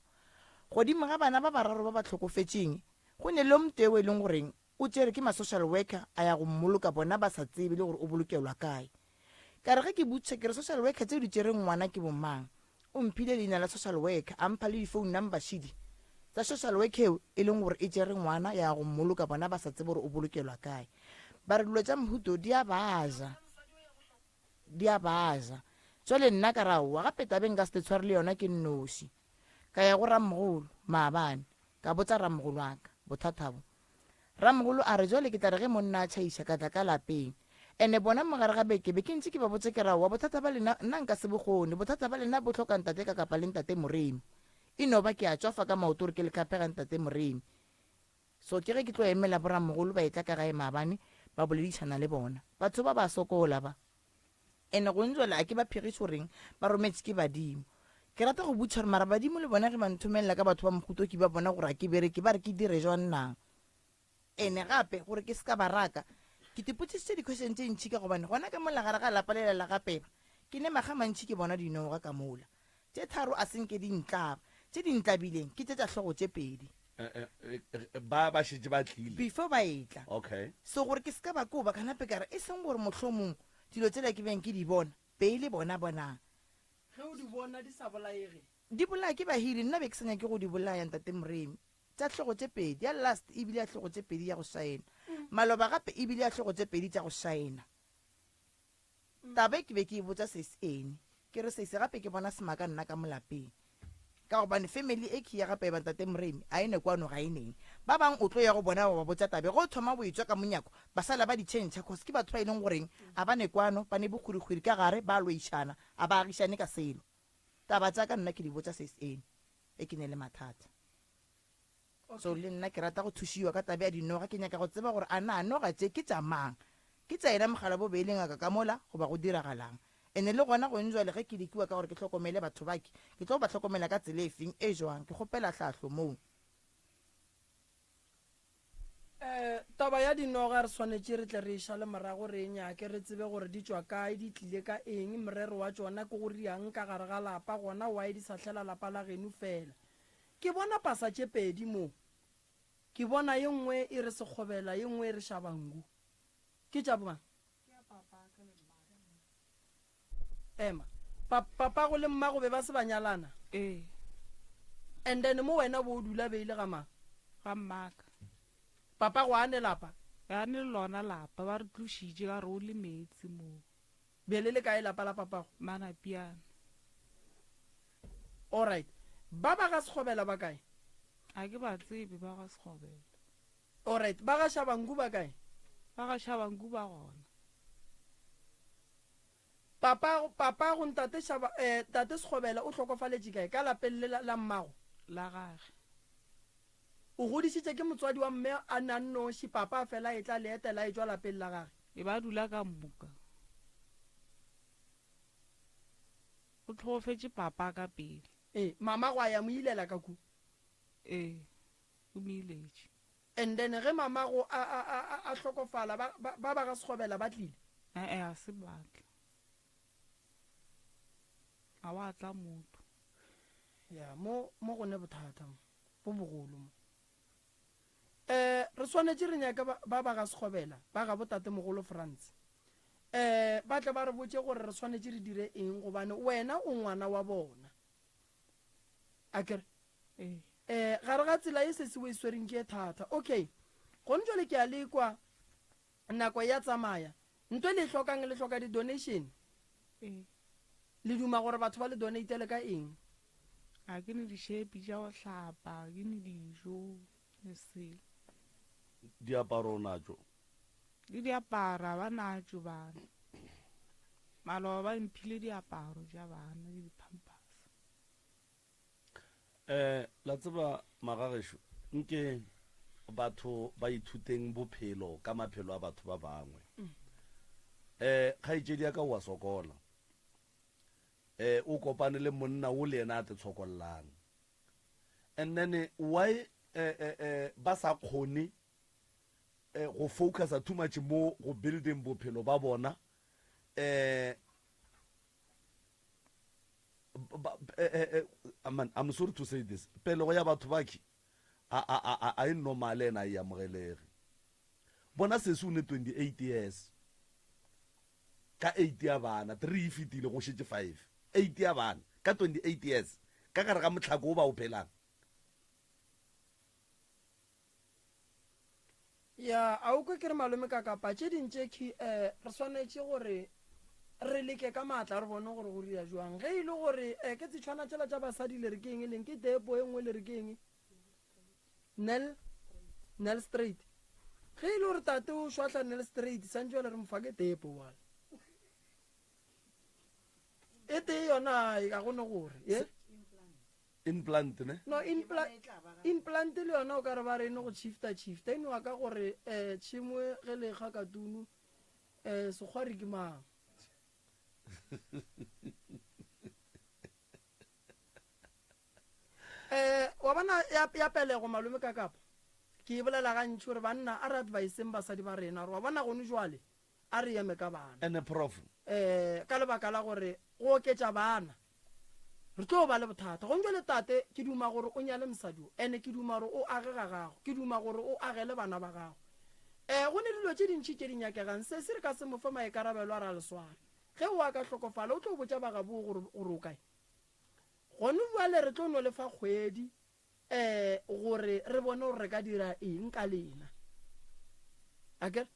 Godimo ga bana ba bararo ba ba hlokofetšeng go ne le o motee o e leng goreng o tšere ke ma social worker a ya go mmoloka bona ba sa tsebe le gore o bolokelwa kae. Ka re ge ke botšiša ke re social worker tšeo di tšereng ngwana ke bomang? O mphile leina la social worker a mpha le di phone number šidi tsa social worker eo e leng gore e tšere ngwana ya go mmoloka bona ba sa tsebe gore o bolokelwa kae. Ba re dilo tša mohuto di a ba ja, di a ba ja. Jwale nna ka re aowa gape tabe nka se te tshware le yona ke nnoši. Ka ya go ramogolo maabane ka botsa ramogolo wa ka bothata bo. Ramogolo a re, Jwale ke tla re ge monna a tšhaiša ka tla ka lapeng. Ene bona mo gare ga beke be ke ntše ke ba botša ke re, Aowa, bothata ba lena nna nka se bo kgone. Bothata ba lena bo hloka ntate ka kapa le ntate Moremi. E no ba ke a tšwafa ka maoto gore ke le khaphega ntate Moremi. So ke ge ke tlo emela boramogolo ba etla ka gae maabane ba boledišana le bona. Batho ba ba sokola ba. Ene go njwale a ke ba phegiše goreng ba rometše ke badimo. Ke rata go botšiša gore mara badimo le bona ge ba nthomelela ka batho ba mohuto ke ba bona gore a ke bereke ba re ke dire jwang na? Ene gape gore ke se ka ba raka ke tipotšišitše di-question tše ntši ka gobane gona ka mola gare ga lapa lela la ga Peba ke ne makga mantši ke bona dinoga ka mola. Tše tharo a se nke di ntlaba. Tše di ntlabileng ke tše tša hlogo tše pedi. Ba ba šetše ba tlile. Before ba etla. Okay. So gore ke se ka ba koba, ka nape ka re, e seng gore mohlomong dilo tšela ke beng ke di bona, be e le bona bonang. Ge o di bona di sa bolaege. Di bolaya ke bahiri, nna be ke sa nyake go di bolaya, Ntate Moremi. Tša hlogo tše pedi. Ya last e bile ya hlogo tše pedi ya go šaena. Maloba gape e bile ya hlogo tše pedi tša go šaena. Taba e ke be ke e botša Sesi Annie. Ke re, Sesi, gape ke bona semaka nna ka mo lapeng. Ka gobane family e khi ya ga Peba Ntate Moremi a e ne kwano ga e neng. Ba bang o tlo ya go bona wa ba botša tabe ge o thoma o etšwa ka monyako ba sala ba di tšhentšha cause ke batho ba e leng goreng a ba ne kwano ba ne bokgwirikgwiri ka gare ba loišana a ba agišane ka selo. Taba tša ka nna ke di botša sis eno e ke ne le mathata. So le nna ke rata go thušiwa ka taba ya dinoga, ke nyaka go tseba gore a na noga tše ke tša mang? Ke tša yena mogala bo be e le ngaka ka mola goba go diragalang? Ene le gona gong jwale ge ke lekiwa ka gore ke hlokomele batho ba ke, ke tlo ba hlokomela ka tsela e feng, e jwang? Ke kgopela hlahlo moo. Um taba ya dinoga re swanetše re tle re e šale morago re e nyake re tsebe gore di tšwa kae, di tlile ka eng, morero wa tšona ke go riang ka gare ga lapa, gona why di sa hlela lapa la geno fela. Ke bona pasa tše pedi mo. Ke bona ye nngwe e re Sekgobela ye nngwe e re Shabangu. Ke tša bomang? Ema. Pa, papago le mmago be ba se ba nyalana? Ee. And then mo wena bo o dula be e le ga mang? Ga mmaka. Papago a ne lapa? A ne lona lapa, ba re tlošitše ka re o le meetse moo. Be le le kae lapa la papago? Manapiana. Alright. Ba ba ga Sekgobela ba kae? A ke ba tsebe ba ga Sekgobela. Alright. Ba ga Shabangu ba kae? Ba ga Shabangu ba gona. Papa, papago ntate Shaba, eh, tate Sekgobela o hlokofaletše kae? Ka lapeng le la, la mmago? La gage. O godišitše ke motswadi wa mme a na nnoši, papa a fela a etla le etela a etšwa lapeng la gage. E ba dula ka mmoka. O hlokofetše papa ka pele. Ee, mama go a ya mo ilela ka ku. Ee, o mo iletše. And then ge mamago a, a, a, a, a hlokofala, ba, ba, ba ba ga Sekgobela ba tlile? E-e, ga se ba tla. Ga wa tla motho. Ya, mo, mo go ne bothata mo, bo bogolo mo. Eh, re swanetše re nyake ba, ba ba ga Sekgobela, ba ga botatemogolo Frans. Eh, ba tle ba re botše gore re swanetše re dire eng, gobane wena o ngwana wa bona. Akere? Ee. Eh, gare ga tsela ye sesi o e swereng ke e thata. Okay. Gone jwale ke a le kwa, nako ya tsamaya. Nto e le e hlokang, le hloka di-donation. Ee. Le duma gore batho ba le donatele ka eng? Ga ke ne dišepi tša go hlapa, ga ke ne dijo, le selo. Diaparo o natšo? Le diaparo ga ba natšo bana. Maloba ba mphile diaparo tša bana le di-pampers. Eh, la tseba magagešo, nke batho ba ithuteng bophelo ka maphelo a batho ba bangwe. Eh, kgaetšedi ya ka o a sokola. Eh, o kopane le monna o le yena a te tshokollang. And then why eh, eh, eh, ba sa kgone eh, go focusa too much mo go building bophelo ba bona eh ba, eh, eh, eh, man, I'm sorry to say this pelego ya batho baki a a a a e normale ena e amogelege bona sesi o ne 28 years ka 8 ya bana 3 e fetile go šetše 5 8 ya bana ka 28 years ka gare ga mohlako o ba o phelang Ya, a o kwe ke re malome ka kapa tše ding tše key eh, re swanetše gore re leke ka maatla re bone gore go dira jwang. Ge e le gore eh, ke tsetšhwana tšela tša basadi le re ke eng e leng ke depo e nngwe le re ke eng Nel Nel straight. Ge e le gore tate o šwahla Nel straight santše jale re mo fa ke depo wala. E tee yona ga go ne gore ye. Implant ne? No, impla implant le yona o ka re ba re eno go shifta shifta e nowa ka gore um tšhemo ge le kga katunu um sekgwari ke mang. Um wa bona ya, ya pelego malome ka kapa ke e bolela gantši gore banna a re adviseng basadi ba rena gore wa bona gone jwale a re eme ka bana. Ene prof. Eh, ka lebaka la gore go oketša bana re tlo ba le bothata. Gong jwale tate ke duma gore o nyale mosadi o, ene ke duma gore o age ga gago, ke duma gore o agele bana ba gago. Eh, go ne dilo tše dintši tše di nyakegang, sesi re ka se mo fe maikarabelo a re a le sware. Ge o a ka hlokofala o tlo botša ba gabo gore, gore o kae? Gone bjale re tlo no le fa kgwedi um gore re bone gore re ka dira eng ka lena. Akere?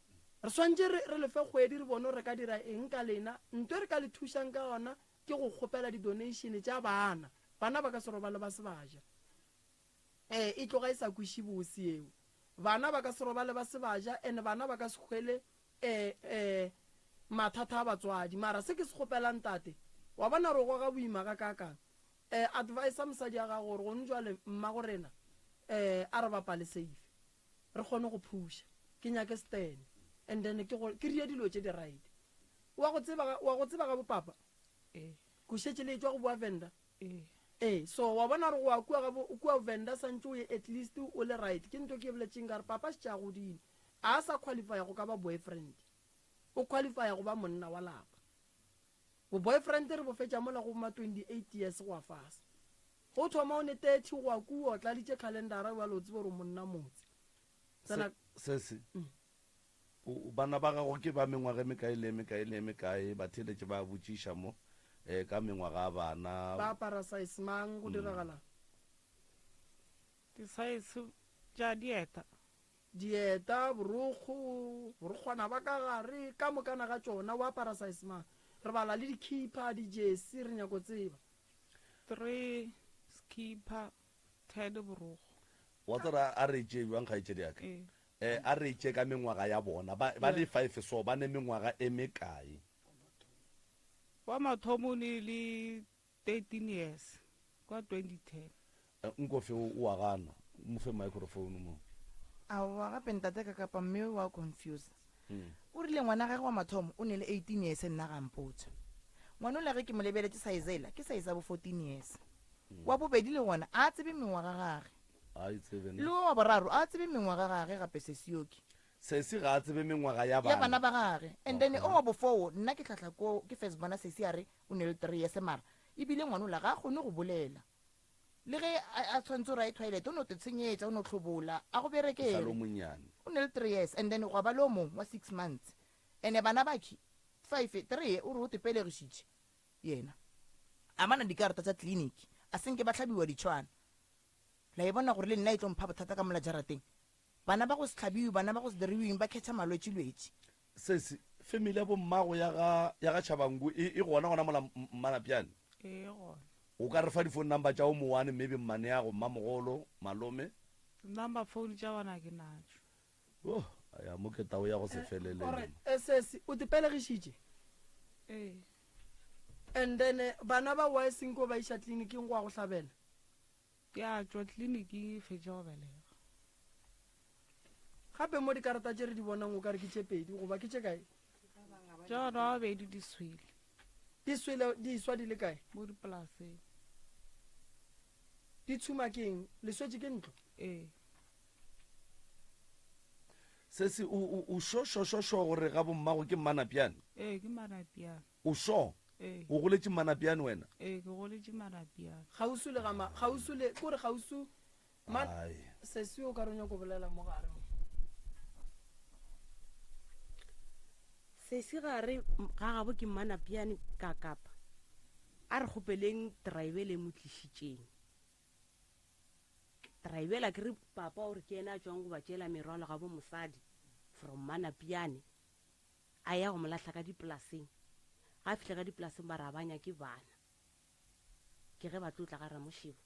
Re swantše re, re le fe kgwedi re bone gore re ka dira eng ka lena. Nto e re ka le thušang ka yona ke go kgopela di-donation tša bana. Bana ba ka se robale ba se ba ja. Ee, e tloga e sa kweše bose yeo. Bana ba ka se robale ba se ba ja, and bana ba ka se hwele um, um mathata a batswadi. Mara se ke se kgopelang tate, wa bona re goga boima gakaakang? Eh, advisa mosadi ya gago gore gone jwale mmago rena eh a re bapale safe re kgone go phusha ke nyake stene and then ke go ke rie dilo tše di right wa go tseba wa go tseba ga bopapa Ee. ko šetše le etšwa go boa venda Ee. ee so wa bona gore go ya kua ga bo kua venda santše o ye at least o le right ke nto ke e boletšeng ka re papa šetše a godile a sa qualifya go ka ba boyfriend o qualifya go ba monna wa lapa Bo boyfriend re bo fetša mola go ma 28 years go ya fase. Ge o thoma o ne 30 go ya kua o tladitše calendara bjale o tsebe gore o monna motse. Tsena Se, sesi, o, bana ba gago ke ba mengwaga e mekae le e mekae le e mekae? Batheeletši ba botšiša mo, eh, ka mengwaga ya bana. Ba apara size mang? Go diragalang? Di size tša dieta. Dieta, borokgo, borokgwana ba ka gare, ka mokana ga tšona, o apara size mang? Re bala le dikhipha, dijesi, re nyako tseba. Three skipper, ten borokgo. Wa tseba a re tšee bjang, kgaetšedi ya ka? Ee. Eh, a re tšee ka mengwaga ya bona. Ba, ba le five so, ba ne mengwaga e mekae? Wa mathomo o ne le 13 years kwa 2010. Nkofe o a gana, mo fe microphone mo. Aowa gape ntate ka kapa mme wa confuse. O rile ngwana gage wa mathomo o ne le 18 years nna ga mpotša. Ngwana ola ge ke mo lebeletše size ela ke size ya bo 14 years. Wa bobedi le gona a tsebe mengwaga gage. A e tsebe ne. Le wo wa boraro a tsebe mengwaga gage gape sesioki. Sesi ga a tsebe mengwaga ya Ya bana bana. ba gage. And then o wa bofoo nna ke hlahla ko ke first bona sesi a re O ne le three years mara ebile ngwanola ga a kgone go bolela. Le ge a, a tshwanetse gore a ye toilet, o no te tshenyetša, o no hlobola, a go Sa le berekele. o monnyane. O ne le three years and then gwa ba le o mongwe wa six months. And-e bana bakhi, five, three o re o te pelegišitše yena. A ba na dikarata tša clinic, a se nke ba hlabiwa ditšhwana. La e bona gore le nna e tlo mpha bothata ka mola jarateng. Bana ba go se hlabiwe, bana ba go se diriweng ba khetha malwetši-lwetši. Sesi, family ya bommago ya ga, ya ga Tshabangu e, e gona gona mola Mmanapjane? Ee, e gona. O ka re fa di-phone number tša o mowane, maybe mmaneago, mmamogolo, malome? Number phone tša bona ke natšo. Oh, ya mo ke tao ya go se felele. Alright, eh, sesi, o te pelegišitše? Ee. And then eh, bana ba why senko ba iša tleliniking go ya go hlabela? Ke a tšwa tleliniking e fetša go belega. Gape mo dikarata tše re di bonang o ka re ke tše pedi goba ke tše kae? Tša bana ba babedi di swele. Di swele di swa di le kae? Mo dipolaseng. Di tshuma ke eng? Le swetše ke ntlo? Ee. Sesi o o o sho sho sho sho gore ga bommago ke Mmanapjane? Ee, ke Mmanapjane. O sho? Ee. O goletše Mmanapjane wena? Ee, ke goletše Mmanapjane. Kgauswi le ga ma, kgauswi le, kore kgauswi Ma, Ai. sesi o ka re o nyako bolela mo gare mo. Sesi ga re ga gabo ke Mmanapjane ka kapa a re kgopeleng driver le mo tlišitšeng. Driver ke re papa o re ke yena a tšwang go ba tšeela merwalo ga bo mosadi from Mmanapjane a ya go mo lahla ka dipolaseng. Ga a fihla ka dipolaseng ba re a ba nyake bana. Ke ge ba tlo tla ga Ramošebo.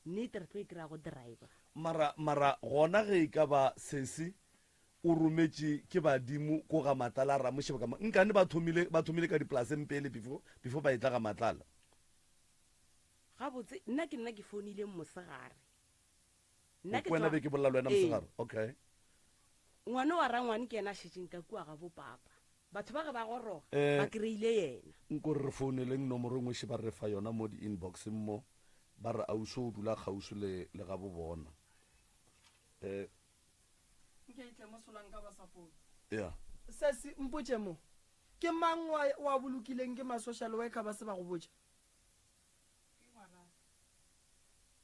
Nnete re tlo e kry-a go driver. Mara, mara gona ge e ka ba sesi o rometše ke badimo ko ga Matlala Ramošebo ka mo, nkane ba thomile, ba thomile ka dipolaseng pele before, before ba etla ga Matlala? Gabotse nna ke nna ke founileng mosegare. Nna ke Wena tšwa be ke bolela le wena Ee. mosegare? Okay. Ngwana wa rangwane ke yena a šetšeng ka kua ga bo papa. Batho ba ge ba goroga Eh. ba kry-ile yena. Nko re re founeleng nomoro e nngwe še ba re fa yona mo di-inboxeng mo, ba re ausi o dula kgauswi le, le gabo bona. Eh. Nke e tle mo solanka ba sa foune. Ya. Sesi, mpotše mo, ke mang wa, wa bolokileng ke ma-social worker ba se ba go botša?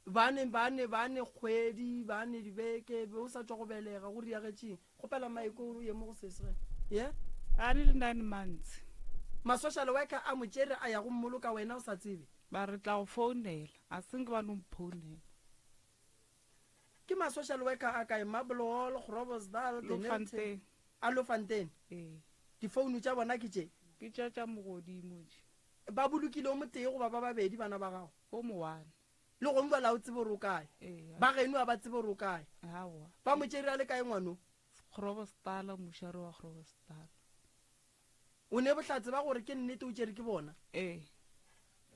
Ba ne, ba ne, ba ne kgwedi, ba ne dibeke, be o sa tšwa go belega, go riagetšeng? Kgopela maeko o ye mo go sesi ge. Ye? A ne le nine months. Ma-social worker a mo tšere a ya go mmoloka wena o sa tsebe? Ba re tla go founela, a se nke ba no mphounela. Ke ma-social worker a kae? Marble Hall, Groblersdal, Dennilton? Lofontein. A Lofontein? Ee. Difounu tša bona ke tše? Ke tša tša mogodimo tše. Ba bolokile o motee goba ba babedi bana ba gago? O mo one. Le gong bjale ga o tsebe gore o kae. Ee. Ba geno ga ba tsebe gore o kae. Aowa. Ba mo tšere a le kae ngwano? Groblersdal, mošare wa Groblersdal. O ne bohlatse ba gore ke nnete o tšere ke bona? Ee.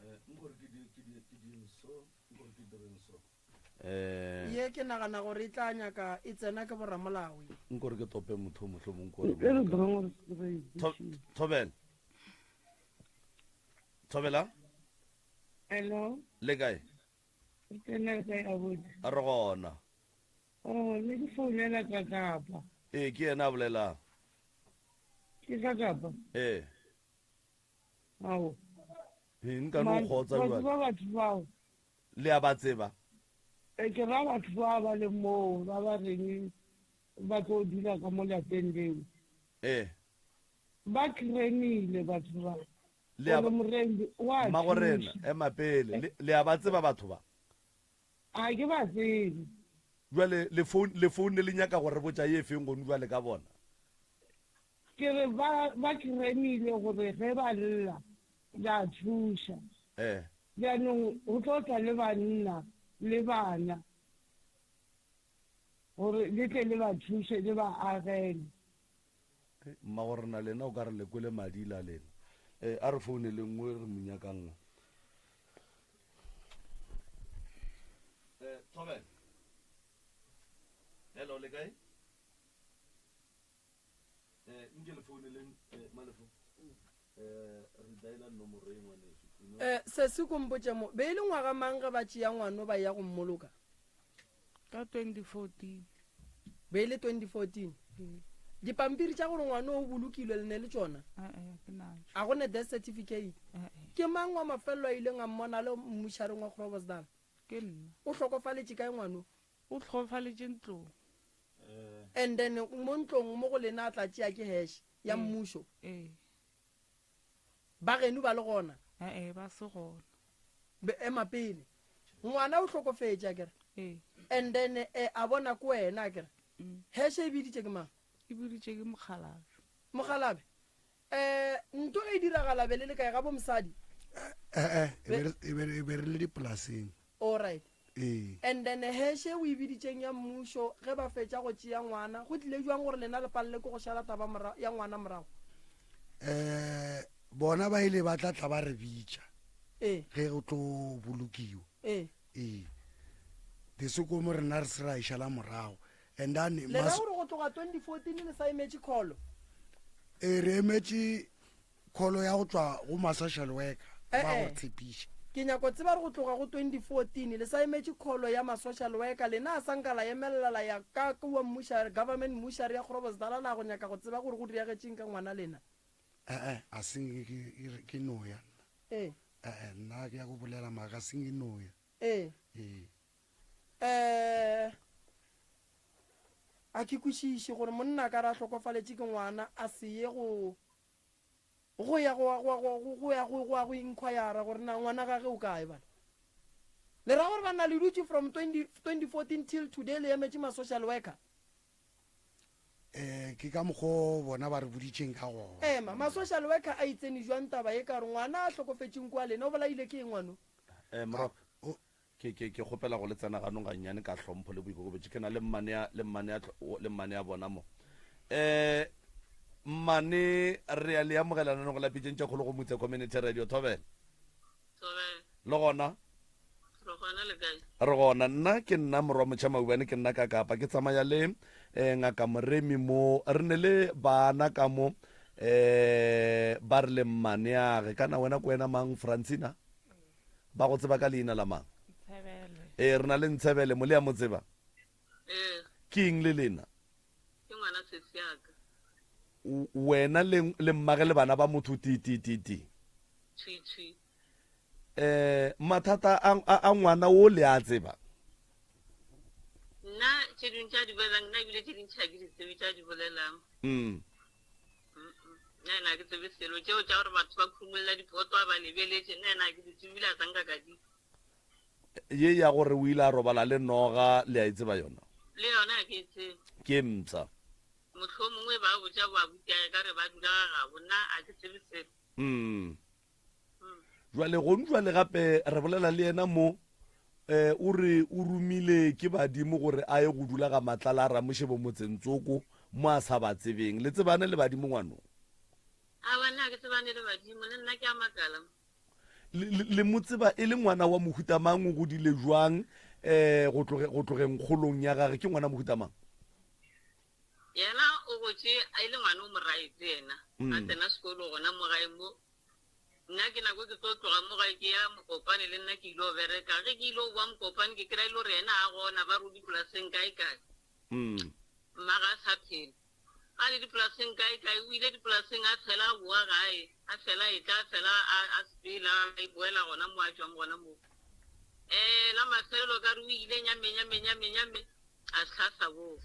Nkore ke di ke di ke di so, nkore ke direng so. Eh. Ye ke nagana gore e tla nyaka e tsena ke boramolao ye. Nkore ke tope motho mohlomong kore. Thobela. Thobela. Hello. Le kae? Re tena le kae abuti? Re gona. Oh, ne ke founela Kakapa. Ee, ke yena a bolelang. Ke Kakapa? Ee. Ao. Ee, nka no kgotsa jwale. Ba batho bao. Le a ba tseba? E ke ra batho ba ba le moo ba ba reng ba tlo dula ka mo lapeng leo. Ee. Ba kremile batho ba. Le a Gore morembi wa Mmagorena, thuša. ema pele. Le, le a ba tseba batho ba? A ke ba tsebe. Jwale le phone, le foune le nyaka go re botša ye feng gonu jwale ka bona? Ke re ba, ba kremile gore ge ba lla, la thuša. Eh. Bjanong go tlo tla le banna le bana gore le tle le ba thuše le ba agele. Mmagorena lena o ka re le kwele madila lena. Eh, a re founele nngwe re mo nyakang. Eh, Thobela. Hello, le kae? Eh, nke le founeleng eh, Malefo. Eh, re dialer nomoro e ngwaneso. You know? Eh, sesi ko mpotše mo, be e le ngwaga mang ge ba tšea ngwano ba ya go mmoloka? Ka 2014. Be e le 2014? Ee. Dipampiri tša gore ngwano o bolokilwe le ne le tšona? Ee, ke natšo. A go ne death certificate? Ee. Ke mang wa mafelelo a ileng a mmona a le mmušareng wa Groblersdal? Ke nna. O hlokofaletše kae ngwano? O hlokofaletše ntlong. And then mo ntlong mo go lena a tla tšea ke hash ya mmušo? Ee. Ba geno ba le gona? Ee, ba se gona. Be ema pele. Ngwana o hlokofetše akere? Ee. And then eh, a bona ke wena akere? Hash e biditše ke mang? E biditše ke mokgalabje. Mokgalabje? Eh, nto ge e diragala be le le kae ga bo mosadi? Eh, eh, e be e be re le dipolaseng. All right. Ee. And then heshe o e biditšeng ya mmušo ge ba fetša go tšea ngwana, go tlile bjang gore lena le palele ke go šala taba mora ya ngwana morago? Eh, bona ba ile ba tla tla ba re bitša. Ee. Ge go tlo bolokiwa. Ee. Ee. Desekomo rena re se ra e šala morago. And then Le ra gore go tloga 2014 le sa emetše kholo? Ee, re emetše kholo ya go tšwa go ma-social worker ba go Eh-eh. tshepiša. Ke nyako tseba gore go tloga go 2014 le sa emetše kholo ya ma-social worker, lena a sa nka la emelela la ya ka kua mmušare, government mmušare ya Groblersdal la go nyaka go tseba gore go diragetšeng ka ngwana lena? Eh-eh, a se nke ke, ke no ya nna. Ee. Eh-eh, nna ke ya go bolela maaka, a se nke no ya. Ee. Ee. Eh, a ke kwešiše gore monna a ka re a hlokofaletše ke ngwana a se ye go go ya go go go go ya go go ya go inquire gore na ngwana gage o kae bana. Le ra gore banna le dutše from 20, 2014 till today le emetše ma social worker? Eh, ke ka mokgo bona ba re boditšeng ka gona. Ema, ma social worker a itsene jwang taba ye ka gore ngwana a hlokofetšeng kwa lena o bolaile ke eng ngwano? Eh, Moroka, Ke, ke, ke kgopela go le tsena ganong gannyane ka hlompho le boikokobetšo. Ke na le mmane ya, le mmane ya, le mmane ya bona mo. Eh, mmane, re a le amogela lenanego la Pitšeng tša Kgolo go Mutse Community Radio. Thobela. Thobela. Le gona? Re gona le kae? Re gona. Nna ke nna Morwa Motšha Maubane, ke nna ka Kapa. Ke tsamaya le eh, Ngaka Moremi mo. Re ne le bana ka mo eh ba re le mmaneage. Kana wena ke wena mang, Francina? Ba go tseba ka leina la mang? Ntshebele. Ee, re na le Ntshebele mo, le a mo tseba? Ee. Ke eng le lena? Ke ngwana sesi ya ka. Wena le, le mmage le bana ba motho ti, ti, ti, ti. Thwi, thwi. Eh, mathata a, a, a ngwana wo le a tseba? Nna tše dingwe tša di bolelang, nna ebile tše dintši ga ke di tsebe tša di bolelang. Mm. Nna ena ga ke tsebe selo. Tšeo tša gore batho ba khumulla dipoto a ba lebeletše, nna ena ga ke di tsebe ebile a sa nka ka di kwa. Ye ya gore o ile a robala le noga, le a e tseba yona? Le yona ga ke e tsebe. Ke e mpsha. Mohlomongwe ba botša boabutiage ka re ba dula ga gabo, nna ga ke tsebe selo. Mm. Jwale gonu jwale gape re bolela le yena mo eh o re o romile ke badimo gore a ye go dula ga Matlala a Ramošebo motseng tsoko mo a sa ba tsebeng. Le tsebane le badimo ngwano? Aowa nna ga ke tsebane le badimo, le nna ke a makala. Le, le, le mo tseba e le ngwana wa mohuta mang, o godile jwang, um go tloge, go tlogeng kgolong ya gage, ke ngwana mohuta mang? Yena o gotše e le ngwana o moraete yena, a tsena sekolo gona mo gae mo. Nna ke nako ke tlo tloga mo gae ke ya Mokopane le nna ke ile bereka. Ge ke ile boa Mokopane ke kry-a e le gore yena a gona ba re o dipolaseng kae kae. Mma ga a sa phela. A le dipolaseng kae kae o ile dipolaseng a fela a boa gae a fela a etla a fela a a sepela a boela gona mo a tšwang gona mo. Um la mafelelo ka re o ile nyame nyame nyame nyame a se sa boa.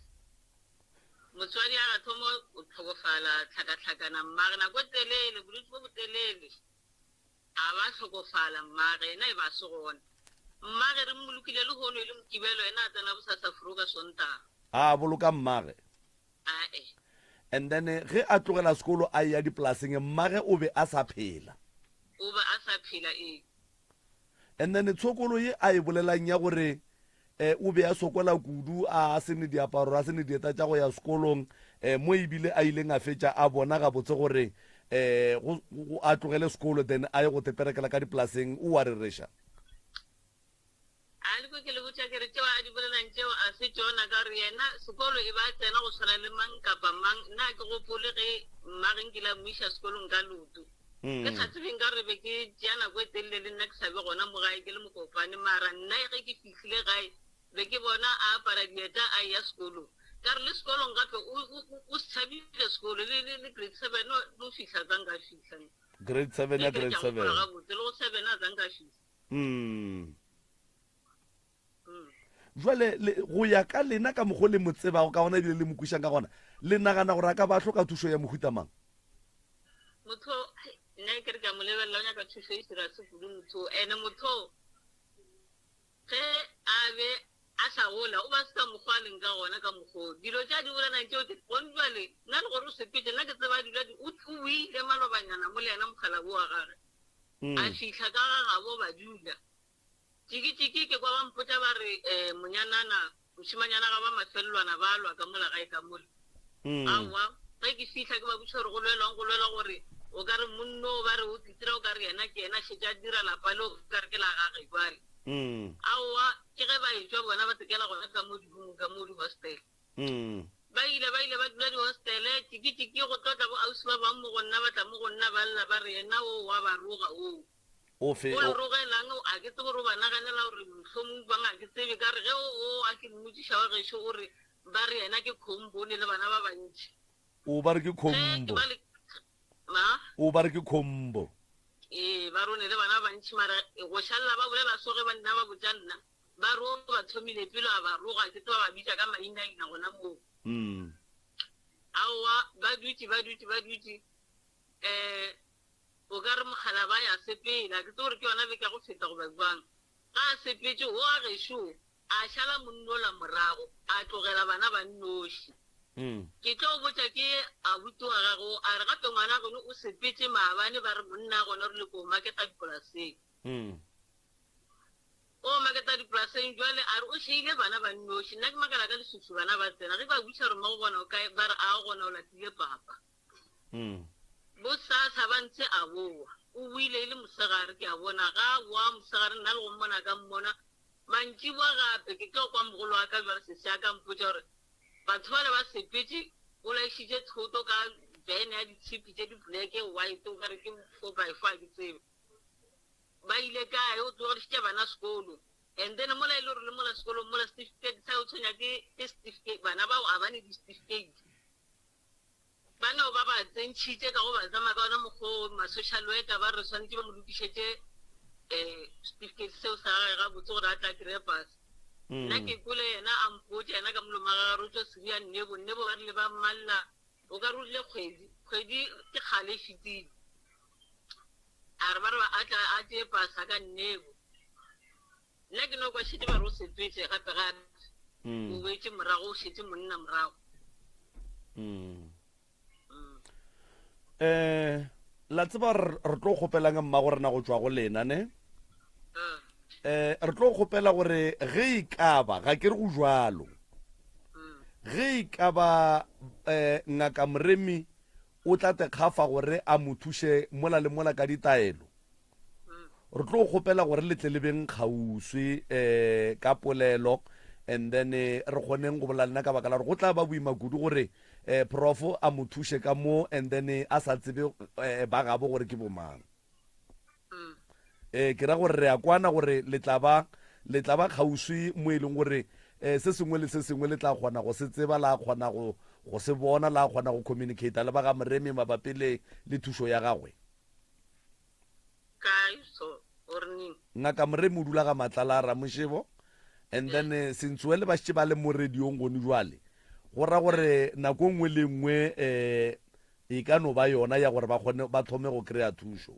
Motswadi a ga thoma go hlokofala, tlhakatlhakana mmage nako e telele, bolwetši bo botelele. A ba hlokofala mmage, yena e ba se gona. Mmage re mmolokile lehono e le Mokibelo, yena a tsena bosasa furu ka Sontaga. A boloka mmage. Ae. And then ge a tlogela sekolo a eya dipolaseng, mmage o be a sa phela. O be a sa phela, ee. And then tshokolo ye a e bolelang ya gore um o be a sokola kudu a se ne diaparo a se ne dieta tša go ya sekolong um mo ebile a ileng a fetša a bona gabotse gore um a tlogele sekolo then a ye go teperekela ka dipolaseng o a rereša. A le ko ke le botša ke re tšeo a di bolelang tšeo a se tšona ka gore yena sekolo e ba tsena go tshwana le mang kapa mang nna a ke gopole ge mmage nkile a mo iša sekolong ka leoto ke sa tsebeng ka gore be ke tšea nako e telele le nna ke sa be gona mo gae ke le mokopane mara nna ge ke fihlile gae be ke bona a apara dieta a eya sekolong ka re le sekolong gape o se tshabile sekolo le grade 7 no fihla tsa nka fihla Grade 7 ya grade 7 gabotse le go 7 a tsa nka fihla. Mm. Jwale le, go ya ka lena ka mokgo le mo tsebago ka gona ebile le mo kwišang ka gona, le nagana gore a ka ba a hloka thušo ya mohuta mang? Motho, nna ke re ke a mo lebelela o nyaka thušo e serious kudu motho. Ene motho ge a be a sa gola o ba se ka mokgwa a leng ka gona ka mokgwa o. Dilo tše a di bolelang tšeo ke gone jwale nna le gore o sepetše nna ke tseba a dula o boile malobanyana mo le yena mokgalabo wa gage. A fihla ka ga gabo ba dula. Tšiki-tšiki ke kwa ba mpotša ba re, Eh, monyanana, mošemanyana ga ba mafelelwana ba lwa ka mola gae ka mola. Aowa, ge ke fihla ke ba botša gore go lwelwang, go lwelwa gore o ka re monno ba re o titira o ka re yena ke yena šetše a dira lapa le o ka re ke la gage jwale. Aowa, ke ge ba etšwa bona ba tsekela gona ka mo di-roomong ka mo di-hostel. Ba ile, ba ile ba dula dihostele, tšiki-tšiki go tlo tla bo ausi ba bang mo go nna, ba tla mo go nna ba lla ba re yena o wa ba roga o. Ofe, O o. rogelang a ke tsebe gore o ba naganela gore mohlomong bang a ke tsebe, ka re ge o, o a ke mmotšiša wa gešo o re ba re yena ke khombo o ne le bana ba bantši. O ba re ke Ge ke khombo. ba le, ma? O ba re ke khombo. Ee, ba re o ne le bana ba bantši mara go šalela ba bolela so ge ba nna ba botša nna. Ba re o ba thomile pele a ba roga, ke tseba ba bitša ka mainaina gona moo. Aowa, ba dutše, ba dutše, ba dutše, um o ka re mokgalabje a ya sepela, ke tsebe gore ke yona beke ya go feta goba bjang. Ga a sepetše, wo wa gešo wo, a šala monna ola morago, a tlogela bana ba nnoši. Ke tlo botša ke abuti wa gagwe wo, a re gape ngwana geno o sepetše maabane, ba re monna gona o rile ko maketa dipolaseng. O maketa dipolaseng bjale, a re o šeile bana ba nnoši. Nna ke makala ka leswiswi bana ba tsena. Ge ba botšiša gore mmago bona o kae, ba re a gona o latile papa. Bosasa ba ntshe a boa. O boile e le mosegare ke a bona. Ga a boa mosegare nna le go mmona ka mmona. Mantšiboa gape ke tlo kwa mogolo wa ka bjale sesi a ka mpotša gore batho bale ba sepetše o laišitše thoto ka van ya ditshipi tše di black, white o ka re ke 4x4 a ke tsebe. Ba ile kae? O tlogedišitše bana sekolo. And then mola e le gore le mola sekolong mola certificate sa o tshwenya ke ke certificate bana bao a ba ne di-certificate. Ba no ba ba tsentšhitše ka go ba tsamaya ka ona mokgwa o ma-social worker ba re swanetše ba mo lokišetše um certificate seo sa gage gabotse gore a tla kry-e pasa. Nna ke kwele yena a mpotša yena ka molomo wa gagwe re o tšwa Siria Nnebo, Nnebo ba rile ba mmalla o ka re o rile kgwedi, kgwedi ke kgale e fetile. A re ba re a tla a tšee pasa ka nnebo. Nna ke no kwa šetše ba re o sepetše gape gape. O boetše morago o šetše monna morago. Eh, la tseba re re tlo kgopelang mmago rena go tšwa go lena ne? Eh, re tlo kgopela gore ge e ka ba ga ke re go jwalo. Ge e ka ba eh ngaka Moremi o tla te kgafa gore a mo thuše mola le mola ka ditaelo. Re tlo kgopela gore le tle le beng kgauswi um ka polelo and then re kgoneng go bolela lena ka baka la gore go tla ba boima kudu gore um prof a mo thuše ka mo and then a sa tsebe um ba gabo gore ke bomang. Ee, ke ra gore re a kwana gore le tla ba le tla ba kgauswi mo e leng gore um se sengwe le se sengwe le tla kgona go se tseba, la kgona go go se bona, la kgona go communicata le ba ga Moremi mabapi le le thušo ya gagwe. Kae so or neng? Ngaka Moremi o dula ga Matlala a Ramošebo and then eh, Sentsoe le ba šetše ba le mo radiong gone jwale. Go ra gore nako e nngwe le e nngwe um e ka no ba yona ya gore ba kgone ba thome go kry-a thušo.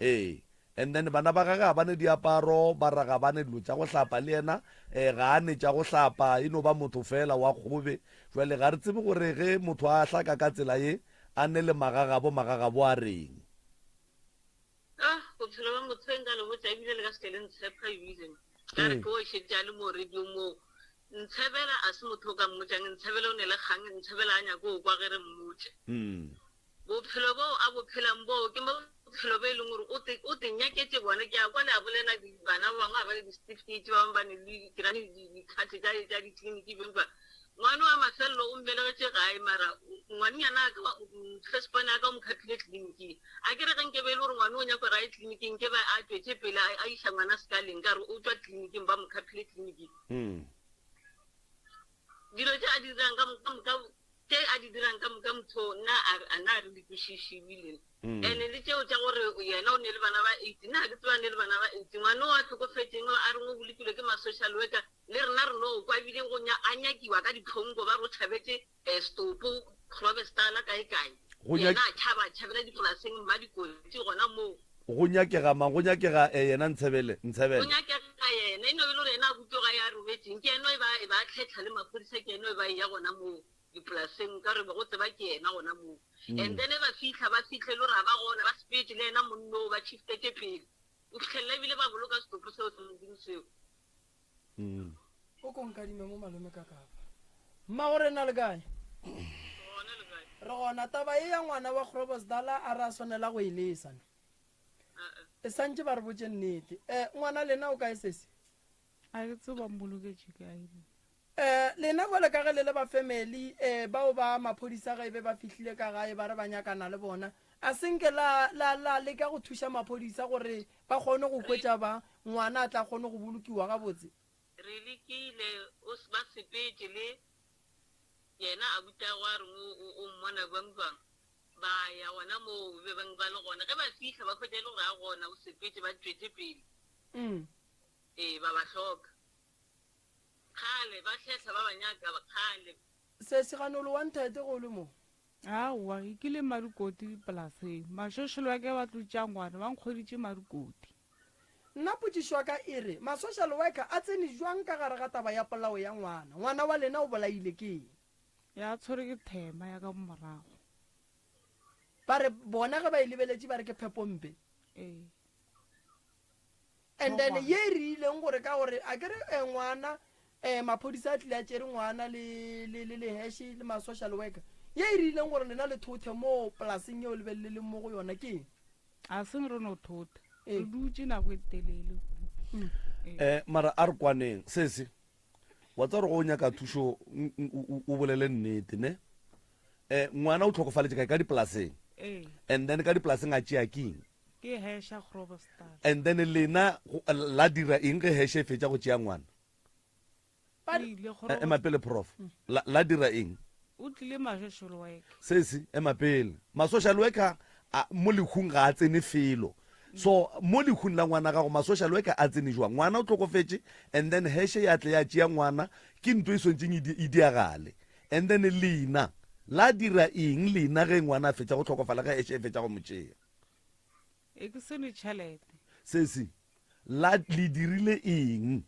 Ee, and then bana ba gage ga ba ne diaparo, ba ra ga ba ne dilo tša go hlapa, le yena um ga a ne tša go hlapa, e no ba motho fela wa kgobe. Jwale ga re tsebe gore ge motho a hlaka ka tsela ye, a ne le magagabo, magagabo a reng. Ah, bophelo ba motho e nka le botša ebile le ka se ke le ntshepa ebile ka re ke o šetše a le mo radio moo. Ntshebela a se motho o ka mmotšang, Ntshebela o ne le kgang, Ntshebela a nyake go kwa ge re mmotša. Bophelo boo a bo phelang boo ke bophelo bo e leng gore o te, o te nyaketše bona. Ke a kwa le a bolela di, bana ba bangwe ga ba ne di-certificate, ba bangwe ba ne le ke ra di, di, di-card tša, tša ditleliniki bjang bjang. Ngwana wa mafelelo o mmelegetše gae mara ngwanenyana a ka wa, first born ya ka o mo khaphile tleliniking. A ke re ge nke be e le gore ngwana o nyaka gore a ye tleliniking nke be a tšwetše pele a, a iša ngwana sekaleng ka re o tšwa tleliniking ba mo khaphile tleliniking. Dilo tše a di dirang ka moka, ka moka Tše a di dirang ka moka motho nna a, a na re di kwešiše ebile. Ene le tšeo tša gore yena o ne le bana ba eight, nna ga ke tsebe a ne le bana ba eight. Ngwana o a hlokofetšeng a reng o bolokilwe ke ma-social worker, le rena re no kwa ebile go nya, a nyakiwa ka ditlhonko ba re o tšhabetše um setopo Grobestala kae kae. Go Yena a tšhaba, a tšhabela dipolaseng Mmadikotsi gona moo. Go nyakega mang? Go nyakega eh, yena Ntshebele, Go Ntshebele. nyakega yena, e no be le gore yena a butšoga ya robetšeng, ke yena e ba, e ba tlhetlha le maphodisa, ke yena e ba eya gona moo dipolaseng, ka re be go tseba ke yena gona moo. And then e ba fihla, ba fihle e le gore ga ba gona, ba sepetše le yena monna oo, ba shiftetše pele, o fihlelela ebile ba boloka setopo seo sa Modimo seo. O ko nkadime mo malome ka kapa. Mmago rena le kae? Re gona. Taba ye ya ngwana wa Grobosdala a re a swanela go e lesa ne. E santše ba re botše nnete. Eh, ngwana lena o kae sesi? A ke tsebe ba mmoloketše kae. Eh, lena bjale ka ge le le ba family, eh, bao ba maphodisa ge e be ba fihlile ka gae ba re ba nyakana le bona, a se nke la, la, la leka go thuša maphodisa gore ba kgone go hwetša ba, ngwana a tla kgone go bolokiwa gabotse? Re lekile, o, ba sepetše le yena abutagwe a reng o, o, o mmona bjang bjang. Ba ya gona moo be bang ba le gona. Ge ba fihla ba hwetša e le gore a gona, o sepetše, ba tšwetše pele. Ee, ba ba hloka. Kgale ba hlehla ba ba nyaka kgale. Sesi ganolo wa nthete go le mo. Aowa, ke kile Marikoti polaseng. Mašošelo a ka ba tlo tšea ngwana, ba nkgweditše Marikoti. Nna potšišo ya ka e re, ma-social worker a tsene jwang ka gare ga taba ya polao ya ngwana? Ngwana wa lena o bolaile ke eng? Ya tshwere ke thema ya ka morago. Ba re bona ge ba e lebeletše ba re ke phepompe. Ee. And then ye e rileng gore ka gore a ke re eh, ngwana eh, maphodisa a tlile a tšere ngwana le le le le hash le ma social worker ye e rileng gore lena le thothe mo polaseng yeo le be le leng mo go yona ke eng? A seng re no thotha Ee. re dutše nako e telele Mm. Eh, mara a re kwaneng sese wa tsa gore go o nyaka thušo o bolele nnete ne eh ngwana o tlhokofaletše kae ka dipolaseng ee and then ka dipolaseng a tšea keng Ke Hesha Groblersdal. And then lena la dira eng ge Hesha e fetša go tšea ngwana? O ile Eh, Ema pele prof. La, la dira eng? O tlile ma-social worker. Sesi, ema pele. Ma-social worker a, mo lehung ga a tsene felo. So mo lehung la ngwana gago ma-social worker a tsene jwang? Ngwana o hlokofetše and then Heshe ya tle ya tšea ngwana, ke nto e swantšeng e, e diagale. And then lena la dira eng lena ge ngwana a fetša go hlokofala ge Heshe e fetša go mo tšea? E ke se ne tšhelete. Sesi, la le dirile eng?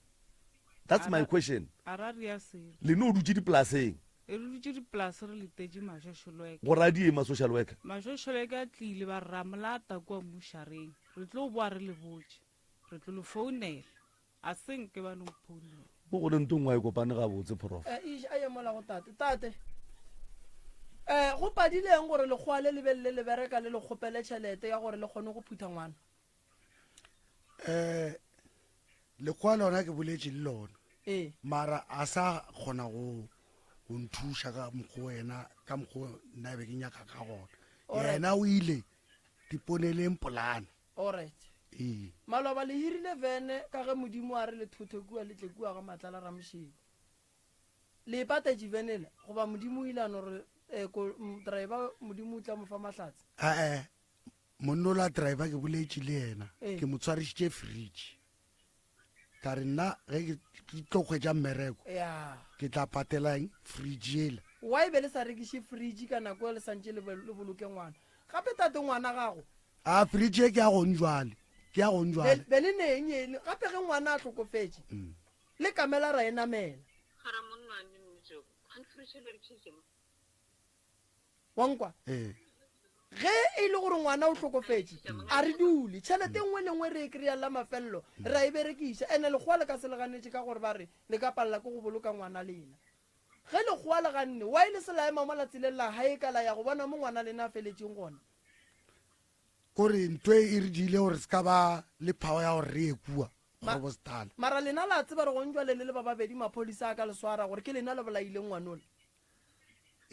That's my question. A ra ria selo. Le no dutše dipolaseng. E re dutše dipolase re letetše ma-social worker. Go ra di eng ma-social worker? Ma-social worker a tlile ba re ra molata kua mmušareng. Re tlo boa re le botše. Re tlo le founela. A se nke ba no mphounela. Mo go le nto nngwe a e kopane gabotse, Prof. Eh, eish, a ye mola go tate. Tate, eh, go padile eng gore lekgowa le le be le le bereka le le kgopele tšhelete ya gore le kgone go phutha ngwana? Um lekgowa lona ke boletše le lona Ee. mara a sa kgona go go nthuša ka mokgwa wena ka mokgwa nna be ke nyaka ka gona Alright. yena o ile diponeleng polane Alright. ee Maloba le hirile vene ka ge Modimo a re le thothe kua le tle kua ga Matlala Ramošebo. Le e patetše vene ela goba Modimo o ile a no re eh, ko, m, driver Modimo o tla mo fa mahlatse? Ae, monna ola driver ke boletše le yena Ee. ke mo tshwarišitše fridge ka re nna ge ke ke tlo hwetša mmereko Ya. ke tla patela eng fridge ela Why be le sa rekiše fridge ka nako e le santše le, le boloke ngwana? Gape tate ngwana gago a fridge e ke ya gong jwale ke ya gong be, jwale be le neng ene gape ge ngwana a hlokofetše le kamela ra e namela. Gara monna wa mme Mmetšeko, kgane fridge e le rekišitše mo? Wa nkwa? Ee. Ge e le gore ngwana o hlokofetše, a re dule. Tšhelete e nngwe le nngwe re e kry-ang la mafelelo, re a e berekiša. Ene lekgowa le ka se le ganetše ka gore ba re le ka palela ke go boloka ngwana lena. Ge lekgowa le ganne, why le se la ema mola tseleng la hae ka la ya go bona mo ngwana lena a feletšeng gona? Kore ntho e e re diile gore se ka ba le power ya gore re ye kua Kgorobostal. Mara lena la tseba re gong jwale le le ba babedi maphodisa a ka le swara gore ke lena le bolaileng ngwanola.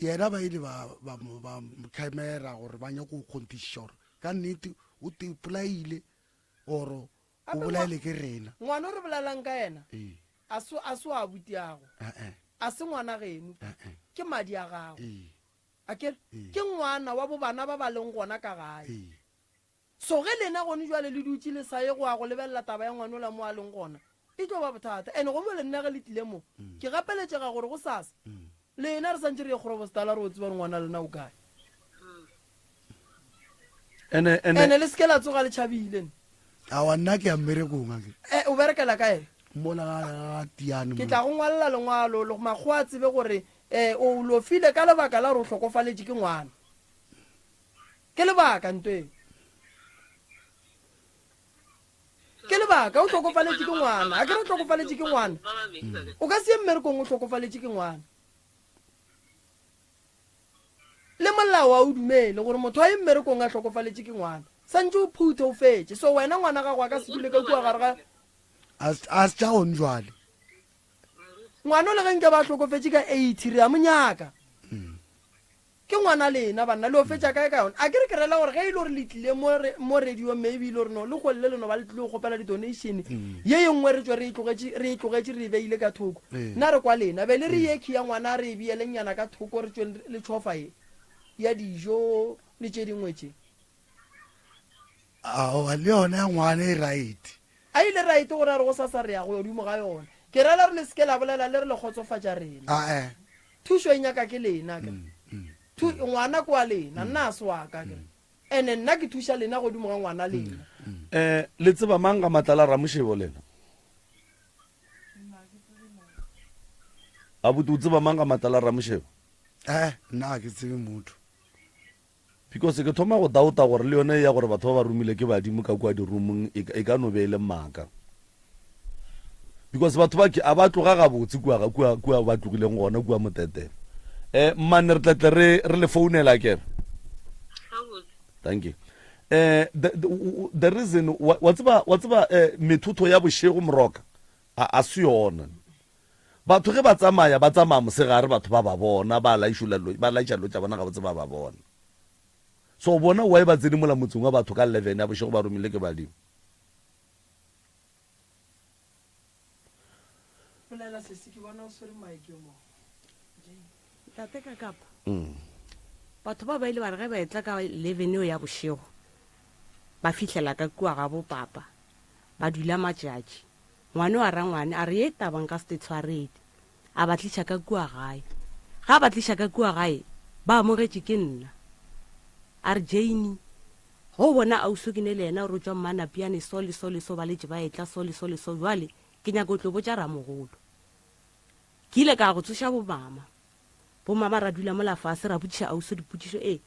Yena ba ile ba ba mo ba mo camera gore ba nyako go kgonthišiša gore ka nnete o te polaile or o Gape bolaile ke rena. Ngwana o re bolelang ka yena Ee. a se a se wa abutiago. Eh-eh. A se ngwana geno. Eh-eh. Ke madi a gago. Ee. A ke re Ee. ke ngwana wa bo bana ba ba leng gona ka gae. Ee. So ge lena gone jwale le dutše le sa ye go ya go lebelela taba ya ngwanola mo a leng gona, e tlo ba bothata. And gongwe le nna ge le tlile mo, ke gapeletšega gore gosasa lena re santše re ye Kgorobostala re o tseba gore ngwana lena o kae. Ene, ene. Ene le se ke la tsoga le tšhabile ne. Aowa nna ke ya mmerekong a ke. Eh, o berekela kae? Mola ga, ga Tiane Ke mo. tla go ngwalela lengwalo, le makgowa a tsebe gore eh, o lofile ka lebaka la gore o hlokofaletše ke ngwana. Ke lebaka ntweng. Ke lebaka o hlokofaletše ke ngwana. A ke re o hlokofaletše ke ngwana. O ka se ye mmerekong o hlokofaletše ke ngwana. Le molao a o dumele gore motho a ye mmerekong a hlokofaletše ke ngwana. Santše o phuthe o fetše. So wena ngwana gago a ka se dule ka kua gare ga A se tša gone jwale. Ngwana o le ge nke ba hlokofetše ka 80 re a mo nyaka. Ke ngwana lena banna, le yo fetša kae ka yona? A ke re ke rela gore ge e le gore le tlile mo re, mo radiong maybe e le gore no le golle le no ba le tlile go kgopela di-donation, ye ye nngwe re tšwe re e tlogetše, re e tlogetše re e beile ka thoko. Nna re kwa lena. Be le re ye key ya ngwana a re e beele nyana ka thoko re tšweng le tšhofa ye ya dijo le tše dingwe tše. Aowa le yona ya ngwana e right. A ile right gore a re gosasa re ya godimo ga yona. Ke rela re le se ke la bolela le re le kgotsofatša rena. Ae. Thušo e nyaka ke lena akere. Thu, ngwana ke wa lena, nna a se wa ka akere. Ene nna ke thuša lena godimo ga ngwana lena. Eh, le tseba mang ga Matlala Ramošebo lena? Abuti o tseba mang ga Matlala Ramošebo? Eh, nna ga ke tsebe motho. Because ke thoma go doubta gore le yone ya gore batho ba ba romile ke badimo ka kua di-roomong e, e ka no be e le maaka. Because batho ba ke a ba tloga gabotse kua kua kua ba tlogileng gona kua Motetela. Eh mmane re tletle re re le founela kere. Thank you. Eh the, the, the reason wa tseba wa tseba eh methotho ya bošego moroka a a se yona. Batho ge ba tsamaya, ba tsamaya mosegare, batho ba ba bona, ba laišola lo, ba laiša lo tša bona gabotse ba ba bona. So bona why ba tsene mola motseng wa batho ka 11 ya bošego ba romile ke badimo? Bolela sesi ke bona o swere mic mo. Ntate Kakapa, batho ba ba ile ba re ge ba etla ka 11 eo ya bošego, ba fihlela ka kua ga bo papa, ba dula matšatši. Ngwane wa rangwane a re, Ye taba nka se te tshwarele. A ba tliša ka kua gae. Ge a ba tliša ka kua gae, ba amogetše ke nna. A re, Jane, ge o bona ausi o ke ne le yena gore o tšwa Mmanapiane so le so le so ba letše ba etla so le so le so, bjale ke nyaka o tlo botša ramogolo. Ke ile ka ya go tsoša bomama. Bomama ra dula mola fase ra botšiša ausi dipotšišo, Ee,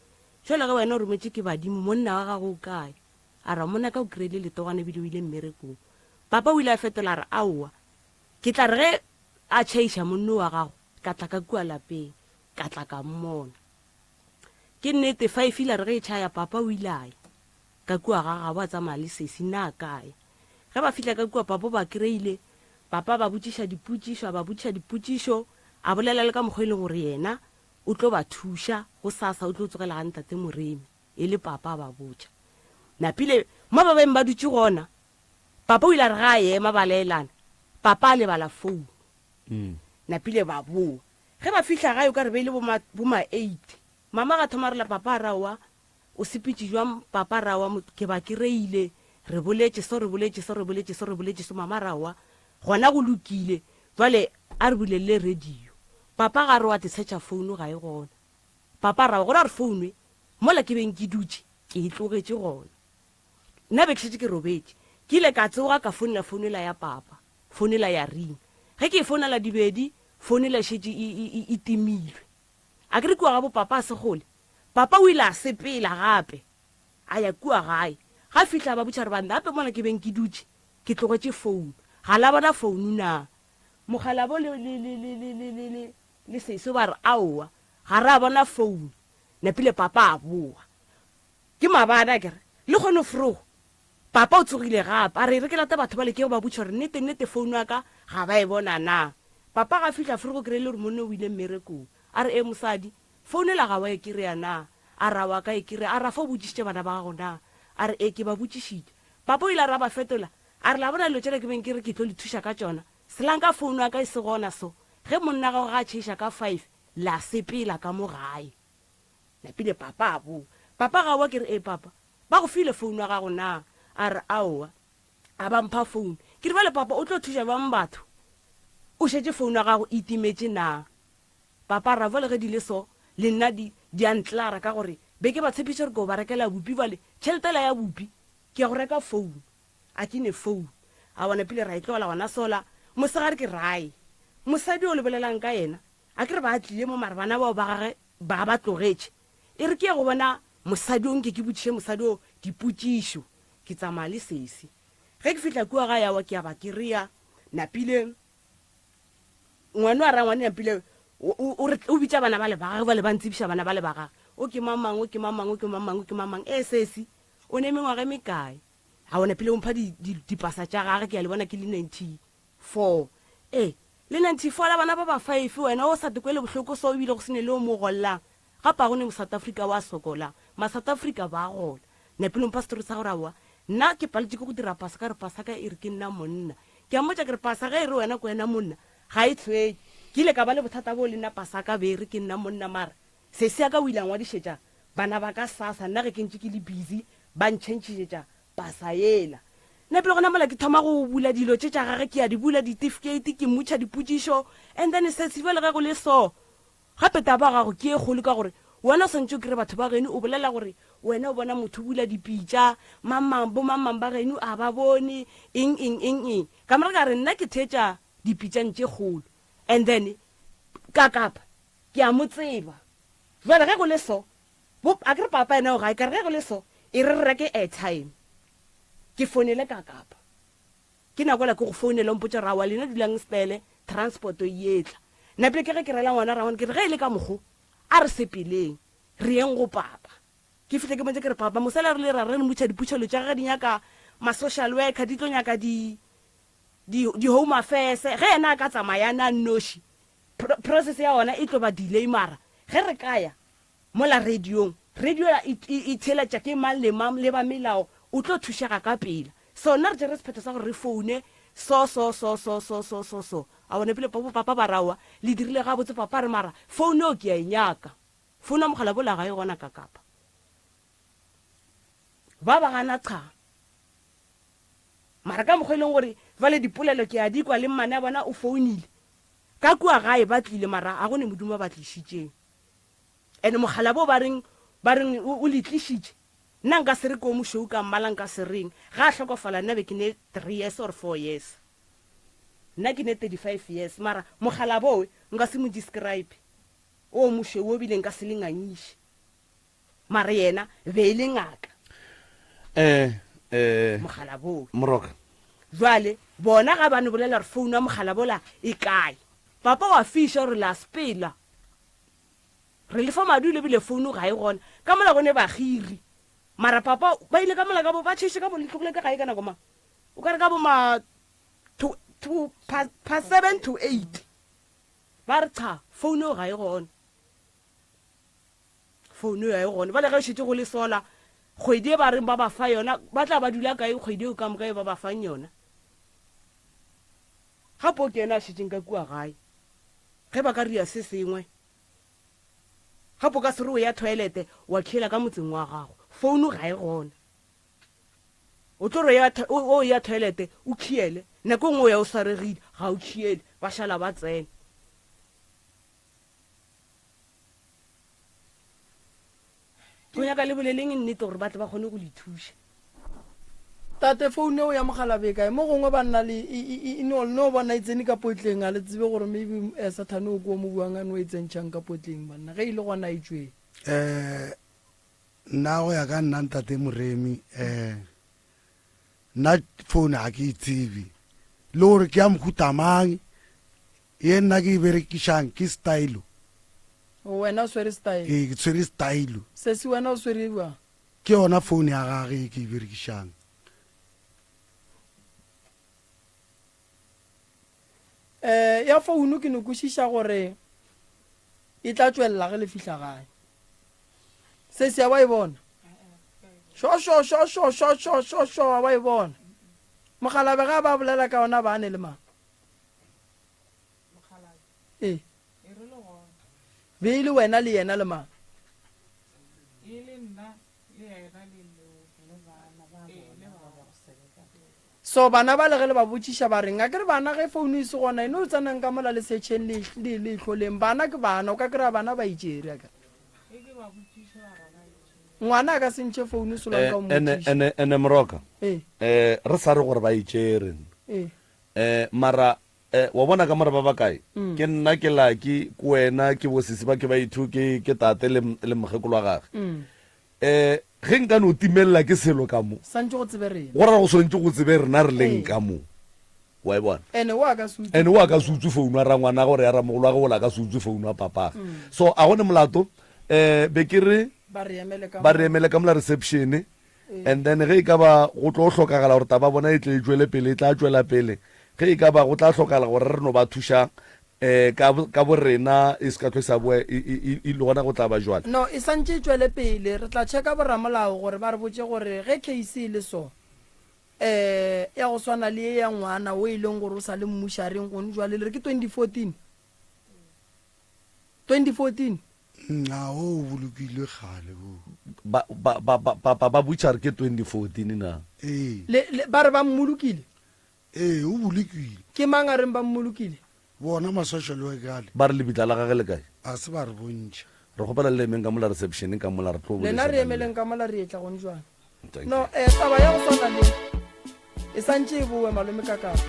jwale ge wena o rometše ke badimo, monna wa gago o kae? A re, Monna ka o kry-ile letogwana ebile o ile mmerekong. Papa o ile a fetola a re, Aowa, ke tla re ge a tšhaiša monno wa gago, ka tla ka kua lapeng, ka tla ka mmona. Ke nnete, five ile re ge e tšhaya, papa o ile a ya ka kua ga gabo a tsamaya le sesi, nna a ka ya. Ge ba fihla ka kua papa o ba kry-ile, papa a ba botšiša dipotšišo, a ba botšiša dipotšišo, a bolela le ka mokgwa e leng gore yena o tlo ba thuša, gosasa o tlo tsogela ga ntate Moremi, e le papa a ba botša. Napile mo ba beng ba dutše gona, papa o ile a re ge a ema ba laelana, papa a lebala founu. Napile ba boa. Ge ba fihla gae o ka re be e le bo ma, bo ma eight. Mama ga thoma a rela papa a re aowa, o sepetše bjang papa a re aowa, ke ba kry-ile, re boletše so, re boletše so, re boletše so, re boletše so, mama a re aowa, gona go lokile, bjale a re bulelele radio. Papa ga re wa te search-a founu ga e gona. Papa a re aowa, go ra gore founu e, mola ke beng ke dutše, ke e tlogetše gona. Nna be ke šetše ke robetše. Ke ile ka tsoga ka founela founu yela ya papa. Founu yela ya ring. Ge ke e founela dibedi, founu yela e šetše e, e, e, e timilwe. A ke re kua gabo papa a se kgole? Papa o ile a sepela gape, a ya kua gae. Ga fihla a ba botša gore, Banna, gape mola ke beng ke dutše, ke tlogetše founu. Ga la bona founu na? Mokgalabo le, le, le, le, le, le, le, le, le Seso ba re, Aowa, ga ra bona founu. Napile papa a boa. Ke maabane akere, lehono vroeg, papa o tsogile gape, a re e re ke late batho bale ke ye go ba botša gore nnete nnete founu ya ka ga ba e bona na. Papa ga a fihla vroeg o kry-ile gore monna o ile mmerekong. A re, Ee mosadi, founu yela ga wa e kry-a na? A re, Aowa ka e kry-a. A re, Afa o botšišitše bana ba gago na? A re, Ee ke ba botšišitše. Papa o ile a re a ba fetola, a re, La bona dilo tšela ke beng ke re ke tlo le thuša ka tšona, selang ka founu ya ka e se gona so ge monna gago ga a tšheiša ka five la sepela ka mo gae. Napile papa a boa. Papa ga oa ke re, Ee papa, ba go file founu ya gago na? A re, Aowa, a ba mpha founu. Ke re, Bjale papa o tlo thuša bjang batho o šetše founu ya gago e timetše na? Papa a re, Bjale ge di le so, le nna di, di a ntlara ka gore be ke ba tshepiša gore ke o ba rekela bupi, bjale tšhelete yela ya bupi ke ya go reka founu. A ke ne founu. Aowa napile ra e tlogela gona sola. Mosegare ke rae. Mosadi yo le bolelang ka yena, a ke re ba tlile mo mara bana bao ba gage ba ba tlogetše. E re ke ye go bona mosadi o nke ke botšiše mosadi o dipotšišo. Ke tsamaya le sesi. Ge ke fihla kua gae aowa ke a ba kereya. Napile ngwano a ra ngwane Napile o, o, o re o bitša bana bale ba gage bale ba ntsebiša bana bale ba gage. O ke mang mang, o ke mang mang, o ke mang mang, o ke mang mang. Ee sesi, o ne mengwaga e mekae? Aowa Napile o mpha di, di, dipasa tša gage ke a le bona ke le 94. Ee, Le 94 la bana ba ba five wena o sa te kwele bohloko so ebile go sene le o mo gollang gape a go ne mo South Africa wa sokolang ma South Africa ba gola Nepile o mpha story sa gore aowa nna ke paletše ke go dira pasa ka re pasa ka e re ke nna monna ke a mmotša ke re pasa ge e re wena ke wena monna ga e tshwenye ke ile ka ba le bothata boo le nna pasa ka be e re ke nna monna mara sesi ya ka o ile a ngwadišetša bana ba ka sasa nna ge ke ntše ke le busy ba ntšhentšhišetša Pasa yela. Nna pele gona mola ke thoma go bula dilo tše tša gage, ke a di bula ditifikheiti, ke mmotšha dipotšišo, and then sesi bjale ge go le so, gape taba ya gago ke ye kgolo ka gore wena o swantše o kry batho ba geno, o bolela gore wena o bona motho o bula dipitša, mang mang, bo mang mang ba geno a ba bone, eng eng eng eng. Ka morago ka re nna ke theetša dipitšang tše kgolo, and then ka kapa ke a mo tseba. Bjale ge go le so, Bo, a ke re papa yena o gae, ka re ge go le so, e re re reke airtime, ke founele ka Kapa. Ke nako yela ke go founela o mpotša gore aowa lena dulang stele, transport e etla. Napile ke ge ke rela ngwana rangwane ke re ge e le ka mokgo, a re sepeleng, re yeng go papa. Ke fihle ke mmotše ke re papa mosela re le ra re re mmotša diputšhelo tša gage di nyaka ma social worker, di tlo nyaka di, di, di home affairs, ge yena a ka tsamaya a nnoši, process ya gona e tlo ba delay mara ge re ka ya Mola radiong, radio e, e, e theeletša ke mang le mang le ba melao, o tlo thušega ka pela. So nna re tšere sephetho sa gore re foune so, so, so, so, so, so, so, so. A bona pele bo papa ba raowa, le dirile gabotse papa a re mara founu eo ke a e nyaka. Founu ya mogala bola ga e gona ka kapa. Ba ba gana cha. Mara ka mokgwa e leng gore jwale dipolelo ke a di kwa le mmane a bona o founile. Ka kua gae ba tlile mara a go ne modumo ba tlišitšeng. And mokgalabje o ba reng ba reng o, o le tlišitše, nna nka se re ke o mošweu ka mmala nka se reng. Ge a hlokofala nna be ke ne three years or four years. Nna ke ne 35 years mara mokgalabje owe nka se mo describe. O mošweu o bile nka se le ngangiše. Mara yena be e le ngaka. Eh, eh, Mokgalabje owe. Moroka. Jwale bona ga ba no bolela gore founu ya mokgalabje ola e kae. Papa wa fiša gore la sepela. Re lefa madi o lebile founu ga e gona. Ka mola go ne bagiri. Mara papa ba ile ka mola ka bo ba tšheiše ka bo le tlogile ka gae ka nako mang? O ka re ka bo ma to, to, pa, pa 7 to 8. Ba re cha, phone eo ga e gona. Phone eo ga e gona. Bale ge šetše go le sola, kgwedi e ba reng ba ba fa yona, ba tla ba dula kae kgwedi eo ka moka e ba ba fang yona? Gape o ke yena a šetšeng ka kua gae. Ge ba ka ria se sengwe, gape o ka se re o ya toilet wa khiela ka motseng wa gago. Phone ga e gona. O tlo re o ya toilet o khiele, nako e nngwe o ya o swaregile, ga o khiele, ba šala ba tsena. Go nyaka le boleleng nnete gore ba tle ba kgone go le thuša. Tate, phone eo ya mokgalabje e kae? Mo gongwe banna le e, e, e, e no, le no bona e tsene ka potleng, ga le tsebe gore maybe eh, Sathane o ko mo buang a no e tsentšhang ka potleng, banna. Ge e le gona e tšweng. Eh, nna go ya ka nna ntate Moremi, eh, nna phone ga ke e tsebe le gore ke ya mohuta mang. Ye nna ke e berekišang ke stylo. Wena o swere style. Ee, ke tshwere stylo. Sesi wena o swere bjang? Ke yona phone ya gage ye ke e berekišang. Eh, ya founu ke no kwešiša gore e tla tšwelela ge le fihla gae. Sesi a wa e bona? Sho sho sho sho sho sho sho sho a wa e bona? Mokgalabje ga ba bolela ka yona ba ne le mang? Ee. Be e le wena le yena le mang? So bana ba le ge le ba botšiša ba reng? A ke re bana ge founu e se gona e no tsenang ka mola le setšheng le le le hloleng. Bana ke bana, o ka kry-a bana ba itšere a kere. Ngwana a ka se ntšhe founu solanka o Ene mmotšiša. ene ene Moroka. Ee. Eh re sa re gore ba itšere. Ee. Eh mara eh wa bona ka mora ba bakae? Ke nna ke Lucky, ke wena, ke bosisi ba ke ba ithu, ke ke tate le le mokgekolo wa gage. Eh ge nka no timelela ke selo ka mo. Santše go tsebe rena. Go ra go swantše go tsebe rena re leng Ee. ka mo. Wa e bona? Ene o a ka se utswe. Ene o a ka se utswe founu ya rangwana gore ya ramogolo wa gagwe ola a ka se utswe founu ya papage. So a go ne molato eh be ke re Ba re emele ka ba re mo. emele ka mola reception. And then ge e ka ba go tlo hlokagala gore taba ya bona e tle e tšwele pele, e tla tšwela pele. Ge e ka ba go tla hlokagala gore re no ba thuša um ka, ka borena e se ka hlwe sa boa e, e, e, e le gona go tla ba jwale. No, e santše e tšwele pele. Re tla checka boramolao gore ba re botše gore ge case e le so, um ya go swana le ye ya ngwana o e leng gore o sa le mmušareng gone jwale, le re ke 2014? 2014? Nna o bolokilwe kgale o. Ba, ba, ba, ba, ba, ba butša re ke 2014 na? Ee. Le, le, ba re ba mmolokile? Ee, o bolokilwe. Ke mang a reng ba mmolokile? Bona ma-social worker ale. Ba re lebitla la gage le kae? A se ba re bontšha. Re kgopela le emeng ka mola reception ka mola re tlo Lena boledišana re le. emeleng ka mola re etla gone jwale. Thank No, you. eh, taba ya go swana le e santše e boe malome Kakapa.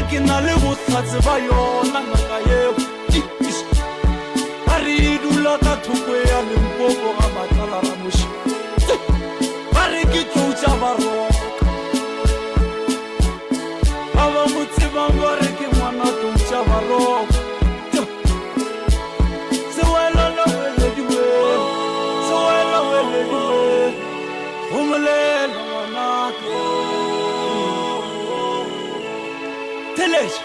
Ke na le bohlatse ba yona ngaka yeo. Ba re e dula ka thoko ya Limpopo ga Matlala Ramoši. Ba re ke tlou tša Baroka. Ba ba mo tsebang ba re ke ngwana tlou tša Baroka. Sewela lewelediwe, sewela welediwe, gomolela ngwanaka. Theletša,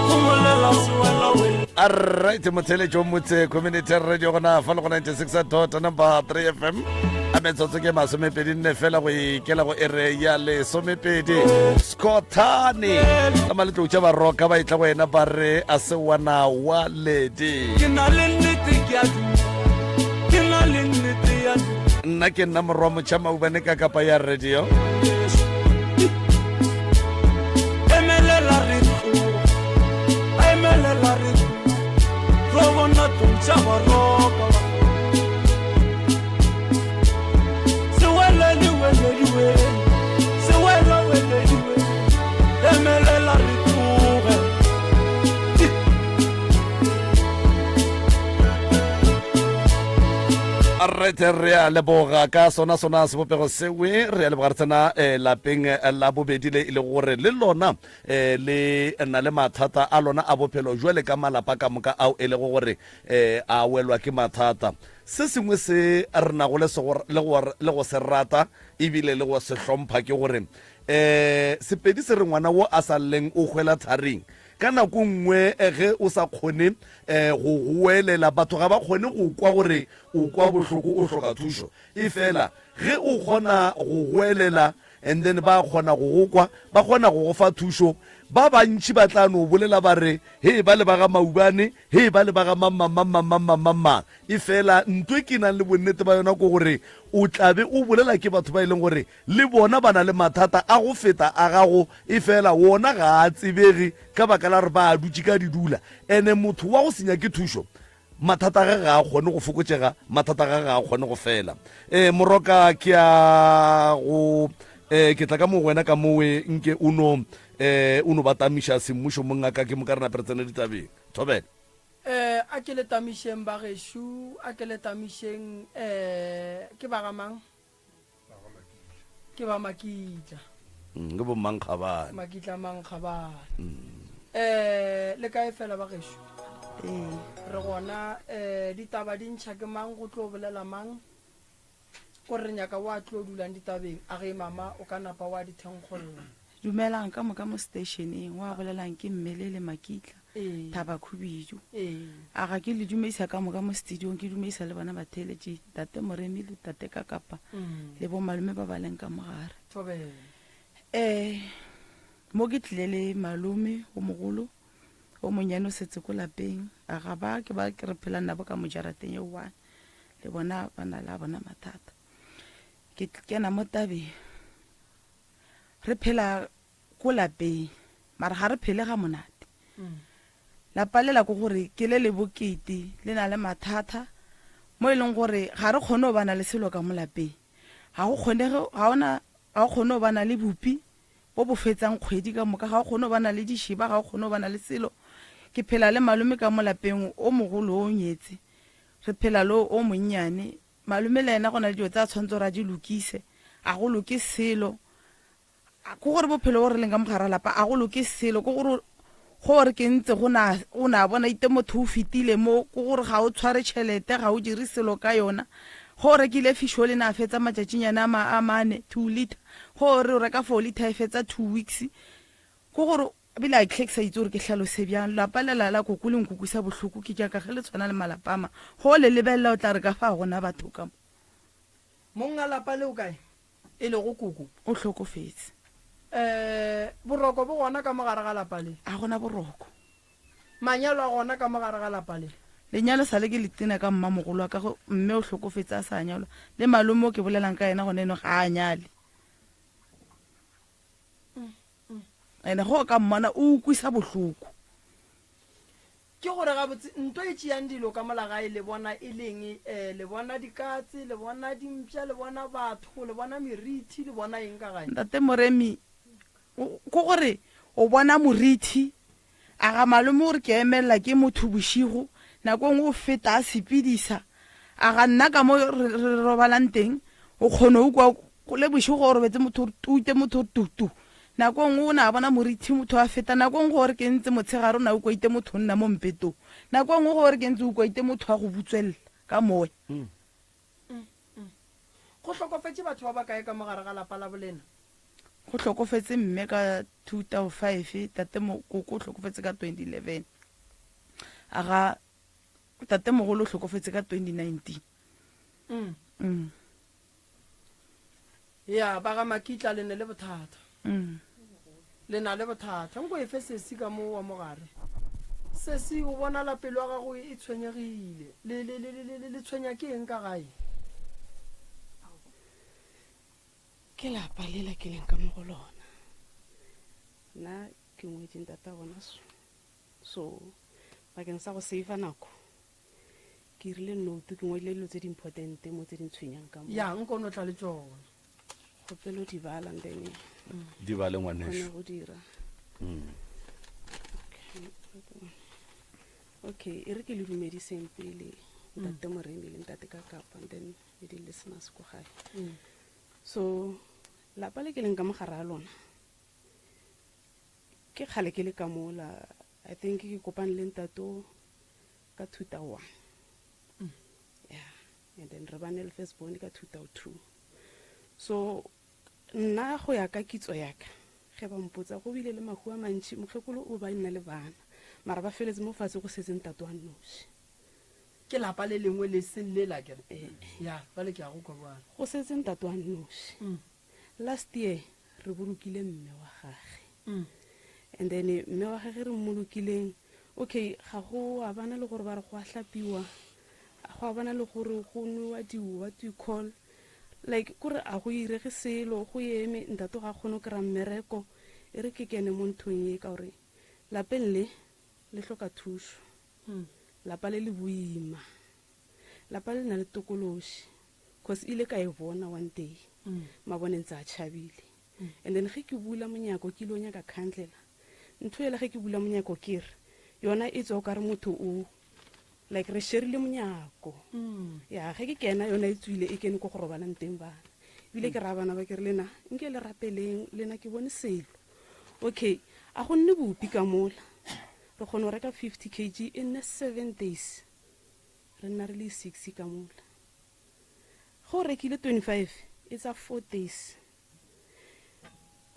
gomolela sewela welediwe. Alright, motheletšo motse community radio gona fa le go 96 dot number 3 fm a metsotso ke masomepedi nne fela go ikela go ere ya lesomepedi scothane ka maletlou tša baroka ba etla go yena ba re a se wana wa ledi Ke na le nnete ke a dumela. Ke na le nnete ya nna ke nna morwa motšha maubane ka kapa ya radio Emelela re tloga. Emelela re tloga. Tlo bona tlou tša baroka. Arete re a leboga ka sona sona sebopego sewe re a leboga re tsena eh, lapeng eh, la bobedi le e le gore le lona eh, le na le mathata a lona a bophelo jwale ka malapa ka moka ao e lego gore eh, a welwa ke mathata Se sengwe se re nago le, le, go, le go se rata ebile le go se hlompha ke gore um Sepedi se re ngwana wo a sa lleng o hwela tharing. Ka nako nngwe ge o sa kgone um go goelela, batho ga ba kgone go kwa gore o kwa bohloko o hloka thušo. Efela ge o kgona go goelela and then ba kgona go go kwa, ba kgona go go fa thušo. Ba bantši ba tla no bolela ba re, Hee, bale ba ga Maubane, hee, bale ba ga mang-mang-mang-mang-mang-mang-mang. Efela nto e ke nang le bonnete ba yona ke gore o tla be o bolela ke batho ba e leng gore le bona ba na le mathata a go feta a gago, efela wona ga a tsebege ka baka la gore ba a dutše ka didula. Ene motho wa go se nyake thušo, Mathata a gage ga a kgone go fokotšega, mathata a gage ga a kgone go fela. Ee, Moroka, ke a go, ee, ke tla ka mo go wena ka mowe, nke o no, ee, o no ba tamiša semmušo mongaka, ke moka re nape re tsene ditabeng. Thobela. Ee, a ke le tamišeng bagešo, a ke le tamišeng, ee, ke ba ga mang? Ke ba Makitla. Ke bo Mankgabane. Makitla Mankgabane. Eh, le kae fela ba gešo? Ee. Re gona eh ditaba di ntšha ke mang go tlo bolela mang? Ko re nyaka wa tlo dulang ditabeng. A ge mama o ka napa wa di thenkgolla. Dumelang ka moka mo stationeng, wa bolelang ke Mmelele Makitla, Ee. Thaba Khubidu. Ee. A ga ke le dumedisa ka moka mo studiong, ke dumedisa le bona batheeletši, Tate Moremi le Tate Kakapa le bo malome ba ba leng ka mo gare. Thobela. Eh, mo ke tlile le malome o mogolo, o monnyane o setse ko lapeng. A ga ba ke ba ke re phelang nabo ka mo jarateng e one, le bona ba na le a bona mathata. Ke kena mo tabeng. Re phela ko lapeng mara ga re phele ga monate. Lapa lela ke gore ke le le bokete, le na le mathata mo e leng gore ga re kgone go bana le selo ka mo lapeng. Ga go kgonege, ga ona, ga o kgone go bana le bupi bo bo fetsang kgwedi ka moka, ga o kgone go bana le dišeba, ga o kgone go bana le selo. Ke phela le malome ka mo lapeng, o mogolo o nyetse, re phela le o monnyane. Malome le yena go na le dilo tse a tshwanetse gore a di lokise, a go loke selo. Ke gore bophelo bo re leng ka mogare ga lapa a go loke selo, ke gore go re ke ntse go na o na bona ite motho o fetile mo, ke gore ga o tshware tšhelete, ga o dire selo ka yona. Go o rekile fish o le na fetsa matšatšinyana a mane, 2 litre, go re o reka 4 litre e fetsa 2 weeks. Ke gore Ebile a hle ke sa itse gore ke hlalose bjang. Lapa lela la koko le nkukwisa bohloko ke tša ka ge le tshwana le malapa a mang. Ge o le lebelela o tla re ka fa ga gona batho ka mo. Mong a lapa le o kae? E lego koko. O hlokofetse. Eh, boroko bo gona ka mo gare ga lapa le? A gona boroko. Manyalo a gona ka mo gare ga lapa le? Lenyalo sa le ke le tena ka mmamogolo wa ka ge mme o hlokofetse a sa nyalwa. Le malome o ke bolelang ka yena gona eno ga a nyale. Ene ge o ka mmona o ukwisa bohloko. Ke gore gabotse nto e tšeang dilo ka mola gae le bona e leng? E, le bona dikatse, le bona dimpša, le bona batho, le bona merithi, le bona eng ka gae? Ntate Moremi, Ke gore O bona morithi. A ga malome o re ke emelela ke motho bošego, nako e nngwe o feta a sepedisa. A ga nna ka mo re, re robalang teng, o kgona o kwa go le bošego o robetse motho o re tute, motho o re tu tu. Nako e nngwe o ne a bona morithi motho a feta, nako e nngwe go re ke ntse motshegare o ne a kwaite motho o nna mo mpetong. Nako e nngwe go re ke ntse o kwaite motho a go butswelela ka moya. Go hlokofetše batho ba bakae ka mo gare ga lapa la bolena? Go hlokofetse mme ka 2005, tate koko o hlokofetse ka 2011. A ga tate mogolo o hlokofetse ka 2019. Mm. Mm. Ya, ba ga Makitla le ne le bothata. Mm. Le na le bothata. Nko efe sesi ka mo wa mogare. Sesi o bonala pelo ya gago e tshwenyegile. Le le le le le tshwenya ke eng ka gae? Ke lapa lela ke leng ka mo go lona. Nna ke ngwetše ntata bona so. So bakeng sa go save nako ke rile note ke ngwadile dilo tse di important mo tse di ntshwenyang ka mo. Ya, nko no tla le tšona. Kgopelo di bala and then Di bale ngwanešu. Kgone go dira. Mm. Okay. Okay, e re ke le dumediseng pele ntate Moremi le ntate Kakapa and then le di-listeners ko gae. Mm. So lapa le ke leng ka mogare a lona ke kgale ke le ka mola I think ke kopane le ntato ka 2001 mm. yeah and then re bane le first born ka 2002 so nna go ya ka kitso ya ka ge ba mpotsa go bile le mahu a mantši mokgekolo o ba nna le bana mara ba feletse mo fatshe go setse ntato wa noši Ke lapa le lengwe le seng le la kere? Ya, bjale ke a go kwa bjale. Go setse ntate wa nnoši. Last year re bolokile mme wa gage. And then mme wa gage re mmolokileng, okay ga go a bana le gore ba re go a hlapiwa, go a bana le gore go nwewa di what you call, like kore a go irege selo, go eme, ntate ga a kgone go kry-a mmereko. E re ke kene mo nthong ye ka gore lapeng le le hloka thušo. Lapa le le boima. Lapa le na le tokološi cause ile ka e bona one day mabone ntse a tšhabile and then ge ke bula monyako ke ilo nyaka khandlela ntho ela ge ke bula monyako ke re yona e tswa o kare motho o like re sherile monyako ya ge ke kena yona e tswile e kene ko go robalang teng bana ebile ke raya bana ba ke re lena nke le rapeleng lena ke bone selo okay a go nne bopi ka mola Re kgona go reka 50 kg e nne 7 days re nna re le 6 ka mola. Ge o rekile 25 e tsa 4 days.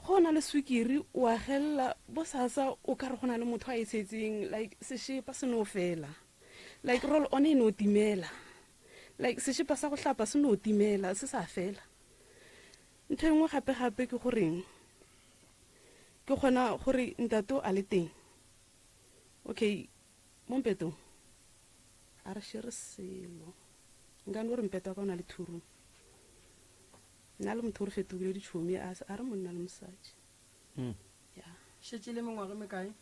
Ge o na le swikiri o agelela bosasa o ka re go na le motho a e tshetseng like sešepa se no fela. Like roll on e no timela. Like sešepa sa go hlapa se no timela se sa fela. Ntho e nngwe gape gape ke goreng Ke kgona gore ntate o a le teng. Okay, mo mpetong a re shere selo. Nka no re mpeto wa ka o na le two room. Nna le motho o re fetogile ditšhomi a a re monna le mosadi. Mm. Ya. Šetše le mengwaga e mekae?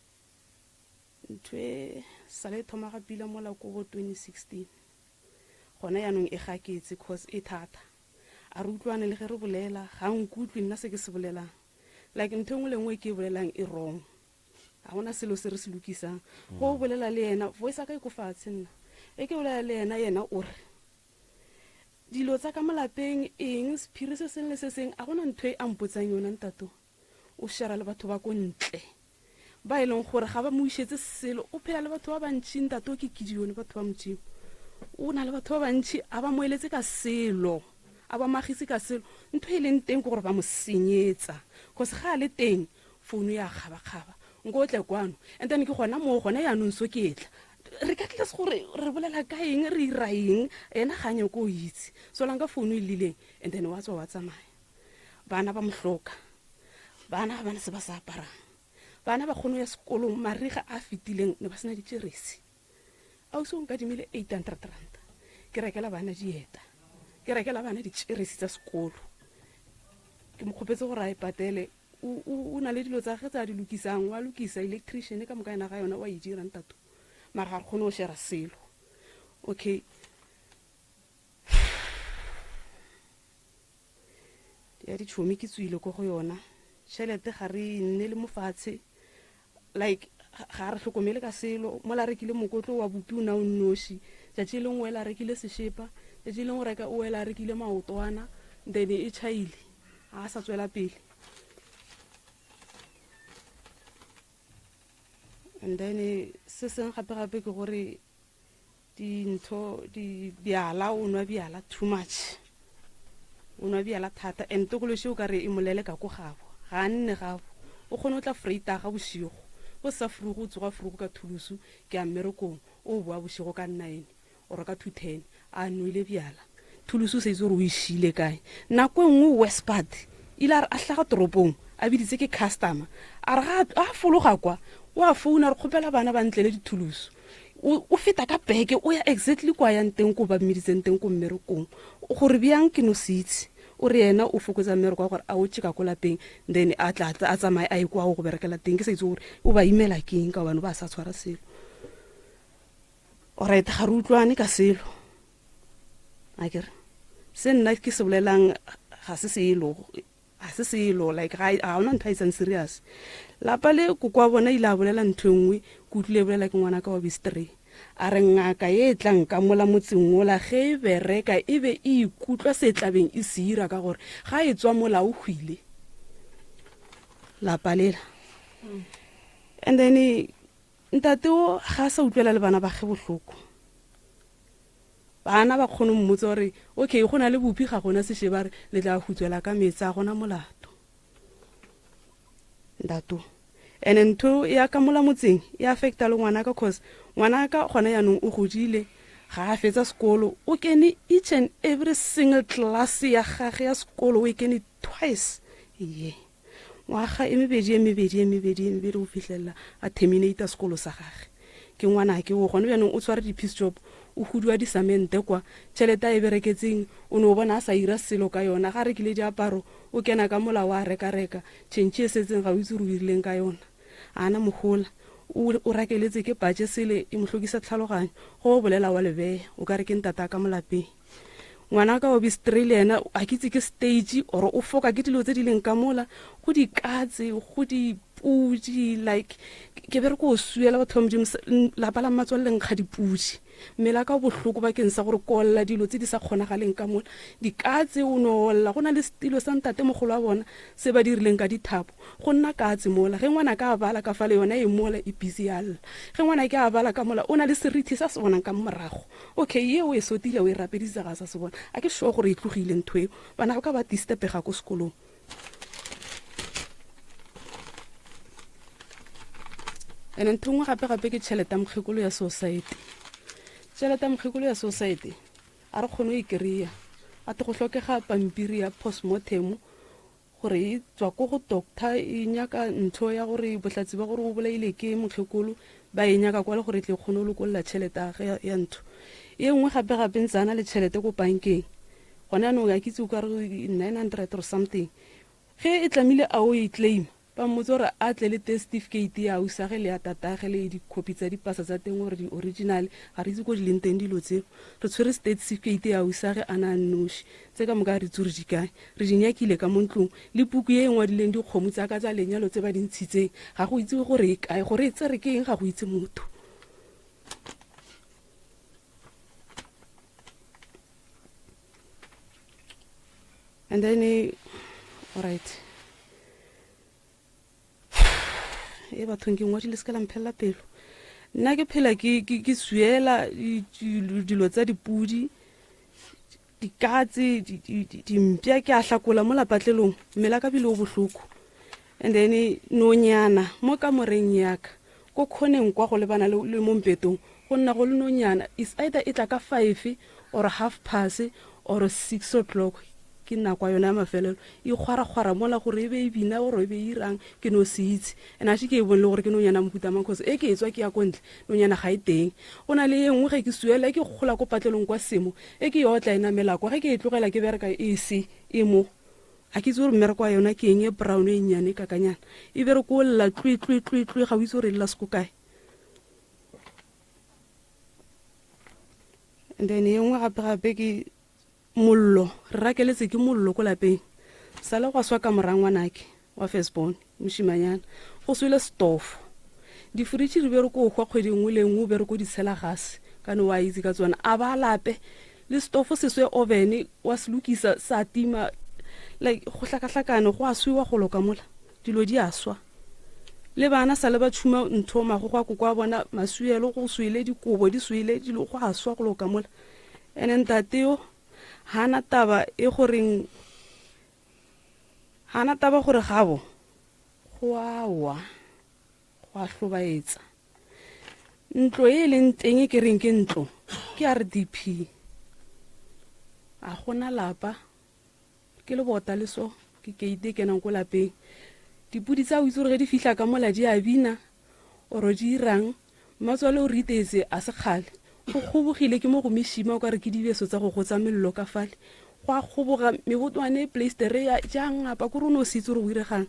Ntho e sale e thoma ga pila mola ko bo 2016. Gona yaanong e gaketse cause e thata. A re utlwane le ge re bolela, ga a nkutlwe nna se ke se bolelang. Like ntho e nngwe le nngwe e ke e bolelang e wrong. Ga gona selo se re se lokisang. Go o bolela le yena, voice ya ka e ko fatshe nna. E ke bolela le yena, yena o re dilo tsa ka mo lapeng eng, sephiri se seng le se seng, a gona ntho e a mpotsang yona ntato. O shera le batho ba ko ntle ba e leng gore ga ba mo išetse selo. O phela le batho ba bantši ntate o ke Gideon, batho ba Modimo. O na le batho ba bantši a ba mo eletse ka selo, a ba magise ka selo. Ntho e leng teng ke gore ba mo senyetsa, cause ga a le teng founu ya kgabakgaba, nko o tle kwano. And then ke gona moo gona yaanong so ke etla regardless gore re bolela ka eng, re ira eng, ena ga a nyake o itse. So lang ka founu e lileng and then wa tswa wa tsamaya. Bana ba mo hloka, bana ga bana se ba se aparang, bana ba kgone go ya sekolong. Mariga a fetileng ne ba sena ditšeresi. Ausi o nkadimile 800 ranta ke rekela bana dieta, ke rekela bana ditšeresi tsa sekolo. Ke mo kgopetse gore a e patele. O na le dilo tsa ge tsa di lokisang, wa lokisa electrician ka moka yena ga yona wa e dira ntato, mara ga re kgone go shera selo. Okay, ya ditšhomi ke tswile ko go yona, tšhelete ga re e nne le mo fatshe. Like ga a re hlokomele ka selo. Mola a rekile mokotlo wa bupi o na o nnoši. Tšatši le lengwe o ela a rekile sešepa, tšatši le lengwe o reka o ela a rekile maotwana, then e tšhaile, ga a sa tswela pele. And then se sengwe gape gape ke gore Dintho di bjala o nwa bjala too much o nwa bjala thata and tokološi o ka re e molele ka ko gabo ga a nne gabo o kgone o tla freitaga bošego go sa frugo o tsoga frugo ka thulusu ke ya mmerekong o boa bošego ka nine or ka 2:10 a nwele bjala Thulusu o sa itse gore o e šiile kae. Nako e nngwe worse part, ile a re a hlaga toropong a biditse ke customer, a re ga a fologa kwa, o a founa a re kgopela bana ba ntlele dithulusu. O, o feta ka beke o ya exactly kwa yang teng ko ba mmiditseng teng ko mmerekong. Gore bjang ke no se itse. O re yena o fokotsa mmereko wa gore a o tše ka ko lapeng then a tla a tsamaye a ye kwa o go berekela teng. Ke sa itse gore o ba imela ke eng ka gobane o ba sa tshwara selo. Alright, ga re utlwane ka selo. A ke re se nna ke se bolelang ga se selo, ga se selo like ga ga ona ntho a etsang serious. Lapa le koko wa bona ile a bolela ntho e nngwe ke utlwile e bolela ke ngwana ka wa bistri. A re ngaka ye e tlang ka mola motseng wola ge e bereka e be e ikutlwa se tlabeng e se ira ka gore ga e tswa mola o hwile. Lapa lela. And then Ntate o ga a sa utlwela le bana ba ge bohloko. Bana ba kgone mmotsa gore okay go na le bopi ga gona sešeba a re le tla hutswela ka meetse a gona molato. Ntate o. Ene ntho ya ka mola motseng e affecta le ngwanaka cause ngwanaka gona yanong o godile ga a fetsa sekolo o kene each and every single class ya gage ya sekolo o e kene twice ye. Ngwaga e mebedi, e mebedi, e mebedi, e mebedi go fihlelela a terminata sekolo sa gage. Ke ngwanake wo, gone bjanong o tshware di-piece job, o hudua disamente kwa, tšhelete a e bereketseng o no bona a sa ira selo ka yona, ga a rekile diaparo o kena ka mola wa reka-reka, tšhentšhi e setseng ga o itse gore o irileng ka yona. A na mohola, o, o rakeletse ke patše sele e mo hlokisa tlhaloganyo, go o bolela wa lebeya, o ka re ke ntataka mo lapeng. Ngwanaka wa bistri le yena a ke itse ke stage or o foka ke dilo tse di leng ka mola, go dikatse, go dipudi, like ke be re ko swiela batho ba Modimo, lapa la mmatswale le nkga dipudi. Mmele wa ka o bohloko bakeng sa gore ko lla dilo tse di sa kgonagaleng ka mola. Dikatse o no lla, go na le setilo sa ntatemogolo wa bona se ba dirileng ka dithapo, go nna katse mola. Ge ngwanaka a bala ka fale yona e mola e busy ya lla. Ge ngwanake a bala ka mola o na le serithi sa se bonang ka morago. Okay, ye o e sotile, o e rapeditse ga a sa se bona. A ke sure gore e tlogile ntho eo. Bana ba ka ba disturbega ko sekolong. Ene ntho nngwe gape gape ke tšhelete ya mokgekolo ya society. Tšhelete ya mokgekolo ya society a re kgone go e kry-a. A te go hlokega pampiri ya postmortem Gore e tswa ko go doctor e nyaka ntho ya gore bohlatse ba gore o bolaile ke mokgekolo ba e nyaka kwale gore e tle e kgone go lokolla tšhelete ya gage ya ntho. Ye nngwe gape gape ntse a na le tšhelete ko bankeng gona yanong a ke itse o ka re 900 or something ge e tlamile a o e claima ba mmotsa gore a tle le death certificate ya ausage le ya tatage le dicopy tsa dipasa tsa teng gore di-original ga re itse ko di leng teng dilo tseo re tshwere state certificate ya ausage a na a nnoši Tse ka moka ga re itse gore di kae. Re di nyakile ka mo ntlong. Le puku ye e ngwadileng dikgomo tsa ka tsa lenyalo tse ba di ntshitseng, ga go itsewe gore e kae. Gore e tsere ke eng ga go itse motho. And then, all right. E bathong ke ngwadile se ka la mphelela pelo. Nna ke phela ke ke ke swiela dilo tsa dipudi dikatse dimpša ke a hlakola mo lapatlelong mmele ka bile o bohloko and then nonyana mo kamoreng yaka ko khoneng kwa go lebana le mo mpetong go nna go le nonyana is either e tla ka five or half past or 6 o'clock ke nako ya yona ya mafelelo e kgwarakgwara mola gore e be e bina gore e be e irang ke no se itse and a še ke e bone le gore ke nonyana mohuta mang cause e ke e tswa ke ya ko ntle nonyana ga e teng go na le e nngwe ge ke suela e ke gola ko patlelong kwa semo e ke e otla e namela kwa ge ke e tlogela ke bereka e se e mo ga ke itse gore mmereko wa yona ke eng e brown e nnyane e kakanyana e bere ko lla tlwe tlwe tlwe tlwe ga o itse gore e lla seko kae And then ye nngwe gape gape ke mollo, re rakeletse ke mollo ko lapeng. Sale gwa swa ka mora ngwanake wa first born, mošimanyana. Go swele setofo. Diforitšhi re be re ko hwa kgwedi e nngwe le e nngwe o be re ko di tshela gase ka ne wa itse ka tsona. A ba lape. Le setofo se swe oven wa se lokisa sa tima like go hlakahlakane go a swiwa golo ka mola. Dilo di a swa. Le bana sa le ba tšhuma ntho magogo a koko a bona maswielo go swele dikobo di swele dilo go a swa golo ka mola. Ene ntate yo ga na taba e goreng ga na taba gore gabo go a wa go a hlobaetsa. Ntlo e e leng teng e ke reng ke ntlo ke RDP. A gona lapa ke lebota le so ke keite e kenang ko lapeng. Dipudi tsa o itse gore ge di fihla ka mola di a bina oro di irang. Mmatswale o re iteetse a se kgale. Go kgobogile ke mo go mešima o ka re ke dibeso tsa go gotsa mello ka fale. Go a kgoboga mebotwane pleistere ya ja ngapa kore o ne o se itse gore go iregang.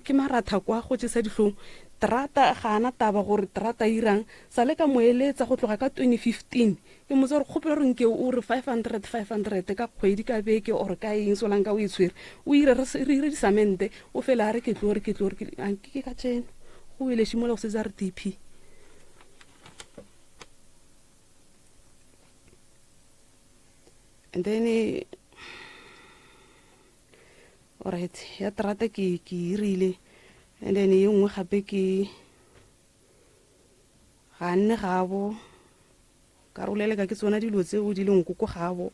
Ke maratha kwa go jesa dihlong. Terata ga ana taba gore terata e irang. Sa le ka mo eletsa go tloga ka 2015. Ke mmotsa gore kgopela gore nke o re 500 500 ka kgwedi ka beke or ka eng solanka o e tshwere. O ire re re ire disamente o fele a re ke tlo re ke tlo re ke a nke ke ka tšeno. Go wele šimola go setse a re TP. And then alright ya terata ke ke irile and then ye nngwe gape ke ga nne gabo ka roleleka ke tsona dilo tseo di leng koko gabo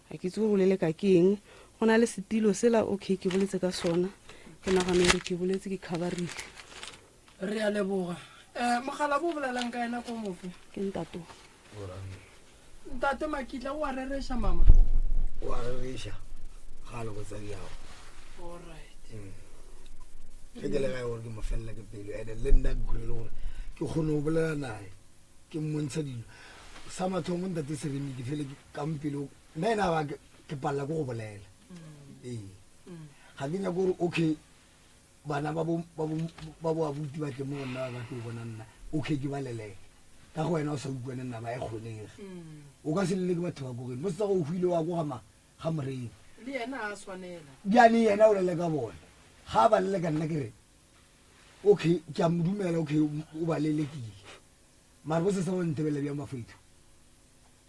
ga ke itse gore oleleka ke eng go na le setilo sela okay ke boletse ka sona ke nagana gore ke boletse ke coverile Re a leboga. Um mogala bo bolelang ka ena ko mofe? Ke ntato. Ntate Makitla o a rereša mama? O a rereša ga a le botsadi yago. All right. Mm. Ge ke le gae gore ke mo felela ke pelo ene le nna ke kgone le gore ke kgone go bolela naye ke mmontsha dilo sa mathomo ntate Seremi ke fele ka mpelo nna ena ba ke palela ke go bolela mm. ee mm. ga ke nyako gore okay Bana ba bo, ba bo, ba bo abuti ba tle mo go nna ba batle go bona nna, okay ke ba leleke. Ka go wena o sa utlwane nna ba e kgonege. O ka se leleke batho ba ko geno. Mosetsa go hwile wa ko ga ma, ga moremi. Le yena a swanela. Bjale yena o leleka bona. Ga a ba leleka nna ke re, okay ke a mo dumela okay o ba lelekile. Mara bo sesa ba ntebelela bjang bafethu.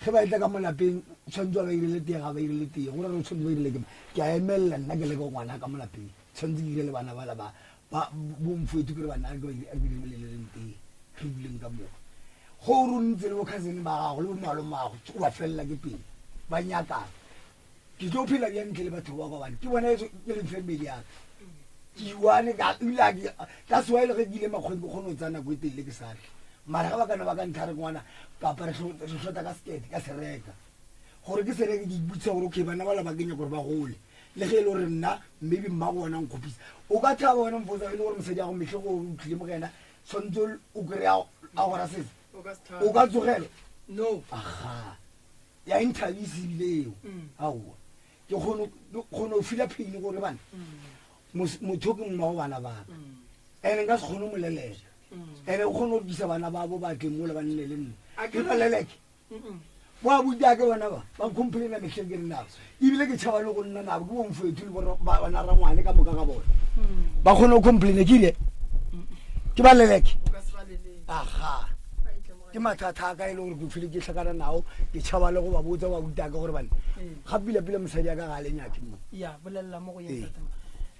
Ge ba etla ka mo lapeng, tshwanetse ba ba irele tee, ga ba irele tee. Go ra gore tshwanetse ba irele ke mang? Ke a emelela nna ke leke ngwana ka mo lapeng. Tshwanetse ke irele bana bala ba, ba bo mfowethu ke re bana a ke ba a ke ireleleng tee. Re duleng ka moka. Go o ntse le bo cousin ba gago le bo malomago, o ba felela ke pelo. Ba nyakana. Ke tlo phela bjang ntle le batho ba ka gobane ke bona e leng family ya ka. Ke iwane ka ebile a ke that's why le ge ke ile makgweng ke kgone go tsaya nako e telele ke sa tle. Mara ge ba ka no ba ka ntlha re ngwana papa re hlota ka sekete ka se reka. Gore ke se reke ke ipotšiša gore okay bana bala ba ke nyaka gore ba gole. Le ge e le gore nna maybe mmago bona nkgopisa. O ka thaba wena mfotsa e le gore mosadi ya go mehle go o tlile mo go yena tshwanetse o kry-a a gora sese. O ka tsogela? No. Aga. Ya inthabisa ebile eo. Aowa. Ke kgone go fila pain gore bana motho ke mmago bana ba ka. Ene nka se kgone mo leleka. Ene o kgone go tlisa bana ba bo ba tle mola ba nne le nna. Ke ba leleke. Bo abuti a ke bona ba ba complaina mehleng ke re nabo. Ebile ke tšhaba le go nna nabo ke bo mfowethu le bo bana rangwane ka moka ga bona. Ba kgone go complaina ke ile. Ke ba leleke. Aga. Ke mathata a ka e le gore ke fele ke hlakana nao ke tšhaba le go ba botsa ba abuti a ka gore bane ga pila pila mosadi a ka ga a le nyake mo. Ya bolelela mo go Ee. yena.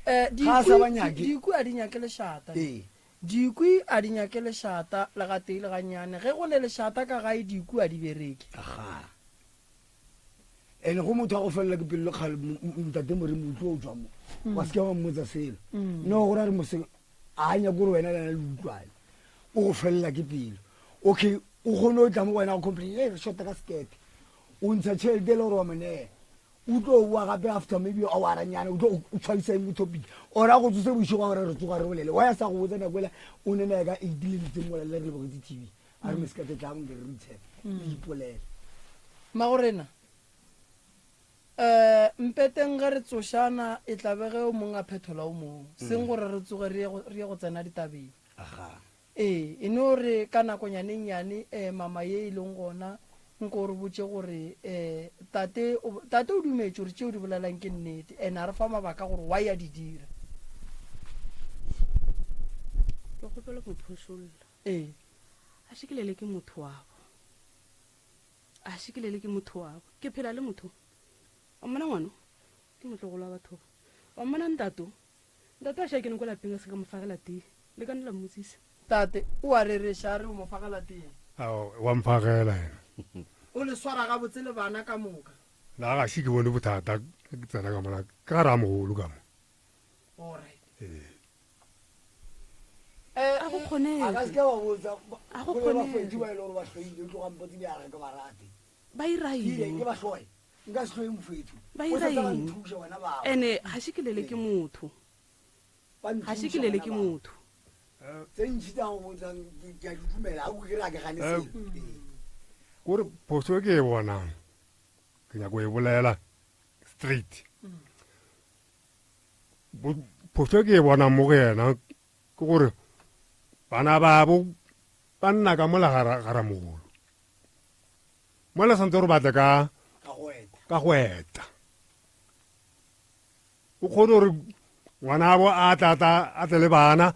Eh, Ga a sa ba nyake. dikwi a di nyake lešata. Ee. Dikwi a di nyake lešata le gatee le gannyane. Ge go ne lešata ka gae dikwi a di bereke. Aga. Ene go motho a go felela ke pelo le kgale ntate Moremi o tlo tswa mo. Wa se ke wa mmotsa selo. No gore a re mose a nyake gore wena le yena le utlwane. O go felela ke pelo. Okay o kgone go tla mo go wena go complain, hey re shota ka sekete. O ntsha tšhelete e le gore wa mo neela. O tlo boa gape after maybe hour nyana o tlo o tshwaisa eng topic or a go tsose bošego a gore re tsoga re bolele wa ya sa go botsa nako ela o ne naye ka eight le ditseng mola le re lebogetse TV a re mesekate tlang ke re re itshepe le ipolele. Mmagorena, um mpeteng ge re tsošana e tla be ge o mong a phethola o mong seng gore re tsoge re ye go tsena ditabeng. Aga. Ee, e no re ka nakonyana e nnyane, eh, mama ye e leng gona, nko o re botše gore, eh, tate o, tate o dumetše gore tše o di bolelang ke nnete, and a re fa mabaka gore why a di dira. Ke kgopela go phošolla. Ee. A šikelele ke motho wabo. A šikelele ke motho wabo. Ke phela le motho. Wa mmona ngwano? Ke motlogolo wa batho ba. Wa mmona ntato? Ntate a šia kene ko lapeng a se ka mo fagela tee. Le ka no la mmotsisa. Tate, o a rereša a re o mo fagela tee. Ao, wa mfagela yena. O le swara gabotse le bana ka moka. Na ga še ke bone bothata ge ke tsena ka mola, ke ga ramogolo ka mo. Alright. Ee. Eh, A go kgonege. A ka se ke wa botsa A go go le ba kgonege. fetše ba e le gore ba hloile o tloga mpotse bjare ga ke ba rate. Ba Ke ira ile eng? ke ba hloye. Nka se hloye mofethu. Ba O ira sa tla ba eng? nthuša wena bao. Ene ga še ke lele ke motho. Ba Ga še ke nthuša lele wena ke bao. motho. Tse ntši tsa go botsang ke ke a di dumela ga o ke re a ke gane Eh, selo. Ee. Kore phoso e ke e bonang ke nyako e bolela straight. Phoso e ke e bonang mo go yena ke gore bana babo ba nna ka mola ga ramogolo. Mola santse gore batle ka ka go eta. O kgone gore ngwanabo a tla tla a tle le bana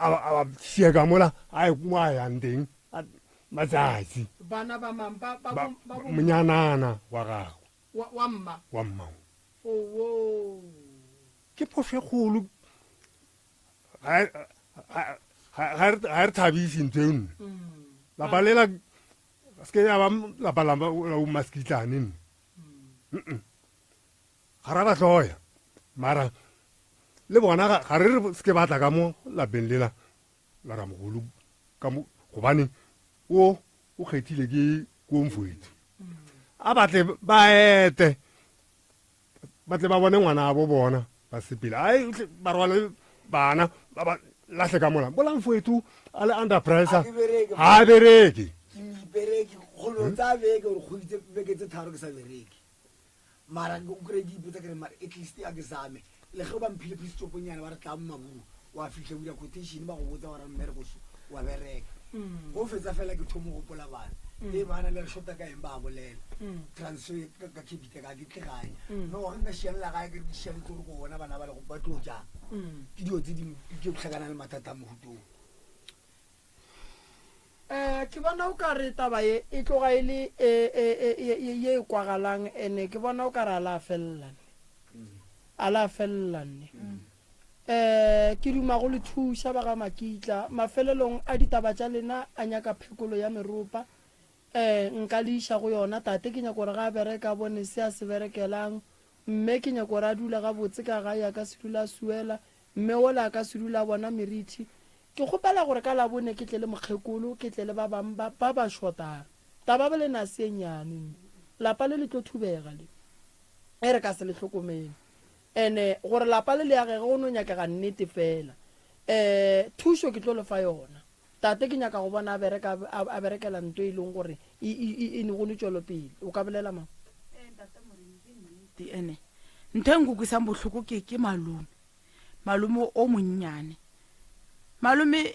a ba sie ka mola a ye mo a yang teng matsatsi. Bana ba mang ba ba ba monyanana wa gagwe. Wa mma. Wa mma. Owo. Ke phoso e kgolo. Ga e re thabise ntho e nne. Lapa lela se ke ya ba lapa la maskitlane nne. Ga ra ba hloya. Mara le bona ga re re se ke batla ka mo lapeng lela la ramogolo ka mo gobane o o kgethile ke ko mfoethu. A batle ba ete ba tle ba bone ngwana a bo bona ba sepele ai ba rwale bana ba ba lahle ka mola bola mfoethu a le under pressure ga a bereke ke bereke go no tsaya beke gore kgwedi tse beke tse tharo ke sa bereke mara o kry ke ipotsa kere mara at least a ke zame le ge ba mphile phistoponyana ba re tla mo maburu wa fitlha o dira quotation ba go botsa wa ra mmereko so wa bereka go fetsa fela ke thomo gopola bana e bana le re shota ka eng ba bolela transfer ka ka capita ka ke tle gae no ge nka šianela gae ke re ke šianetse gore ko bona bana ba le ba tlo jang ke dilo tse di ke tlhakana le mathata a mohutong. Um ke bona o ka re taba ye e tloga e le e, e, e, e, e, ye e kwagalang ene ke bona o ka re a la felela nne a la felela nne um ke duma go le thuša ba ga Makitla mafelelong a ditaba tša lena a nyaka phekolo ya meropa um nka le iša go yona tate ke nyaka gore ga a bereka a bone se a se berekelang mme ke nyaka gore a dule gabotse ka gae a ka se dule a suela Mme wola a ka se dule a bona merithi. Ke kgopela gore ka Labone ke tle le mokgekolo, ke tle le ba bang ba, ba ba šotang. Taba ba lena se e nnyane, mme. Lapa le le tlo thubega le, ge re ka se le hlokomele. Ene gore lapa le le agege go no nyakega nnete feela. Um thušo ke tlo le fa yona. Tate ke nyaka go bona a bereka, a, a berekela nto e leng gore e, e, e, e go ne tšwelopele. O ka bolela mang? Ee, Ntate Moremi, ke nnete. Ene ntho e nkukwisang bohloko ke, ke malome. Malome o monnyane. Malome,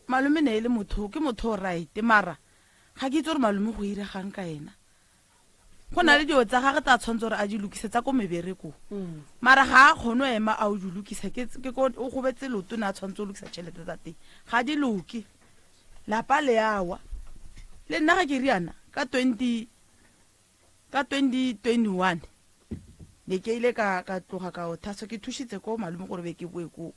malome ne e le motho, ke motho o right, mara ga ke itse gore malome go iregang ka ena. Go na le dilo tsa gage tsa tshwanetse gore a di lokise tsa ko meberekong. Mara ga a kgone go ema a o di lokisa, ke, ke ko, o gobetse leoto ne a tshwanetse go lokisa tšhelete tsa teng. Ga di loke. Lapa le a wa. Le nna ga ke riana, ka 20, Ka 2021 ne ke ile ka ka tloga ka o thaswa ke thušitse ko malome gore be ke boe koo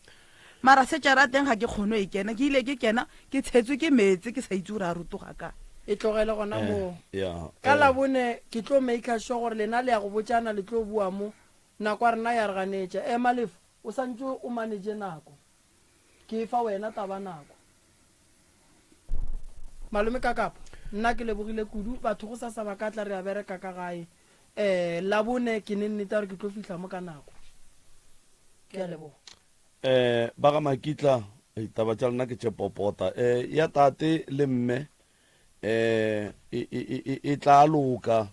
mara setšara teng ga ke kgone e kena ke ile ke kena ke tshetswe ke meetse ke sa itse gore a rotoga ka E tlogele gona Eh, moo. ya, Ka eh. Labone ke tlo maker sure gore lena le ya go botšana le tlo bua mo. Nako ya rena ya re ganetša. Ema Lefo, o santše o manage nako. Ke e fa wena taba nako. Malome Kakapa, Nna ke lebogile kudu. Batho gosasa ba ka tla re a bereka ka gae. Um Labone ke ne nnete ya gore ke tlo fihla mo ka nako. Ke a leboga. Um ba ga Makitla, ditaba tša lena ke tše popota. Um ya tate le mme um e, e, e, e, e tla loka.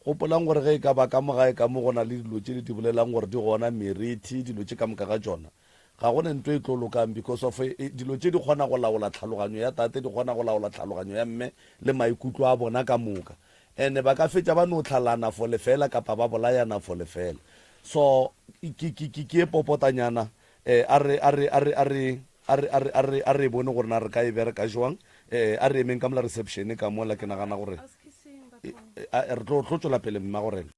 Gopolang gore ge e ka ba ka mo gae ka mo go na le dilo tše le di bolelang gore di gona, merithi, dilo tše ka moka ga tšona, ga go ne nto e tlo lokang because of dilo tše di kgona go laola tlhaloganyo ya tate, di kgona go laola tlhaloganyo ya mme le maikutlo a bona ka moka. And ba ka fetša ba no hlalana for lefeela kapa ba bolayana for lefeela. So ke, ke, ke, ke e popotanyana, eh, a re, a re, a re, a re, a re, a re, a re, a re e bone gore na re ka e bereka jwang. Um a re emeng ka mola reception ka mola, ke nagana gore re tlo tlo tšwela pele mma go rena.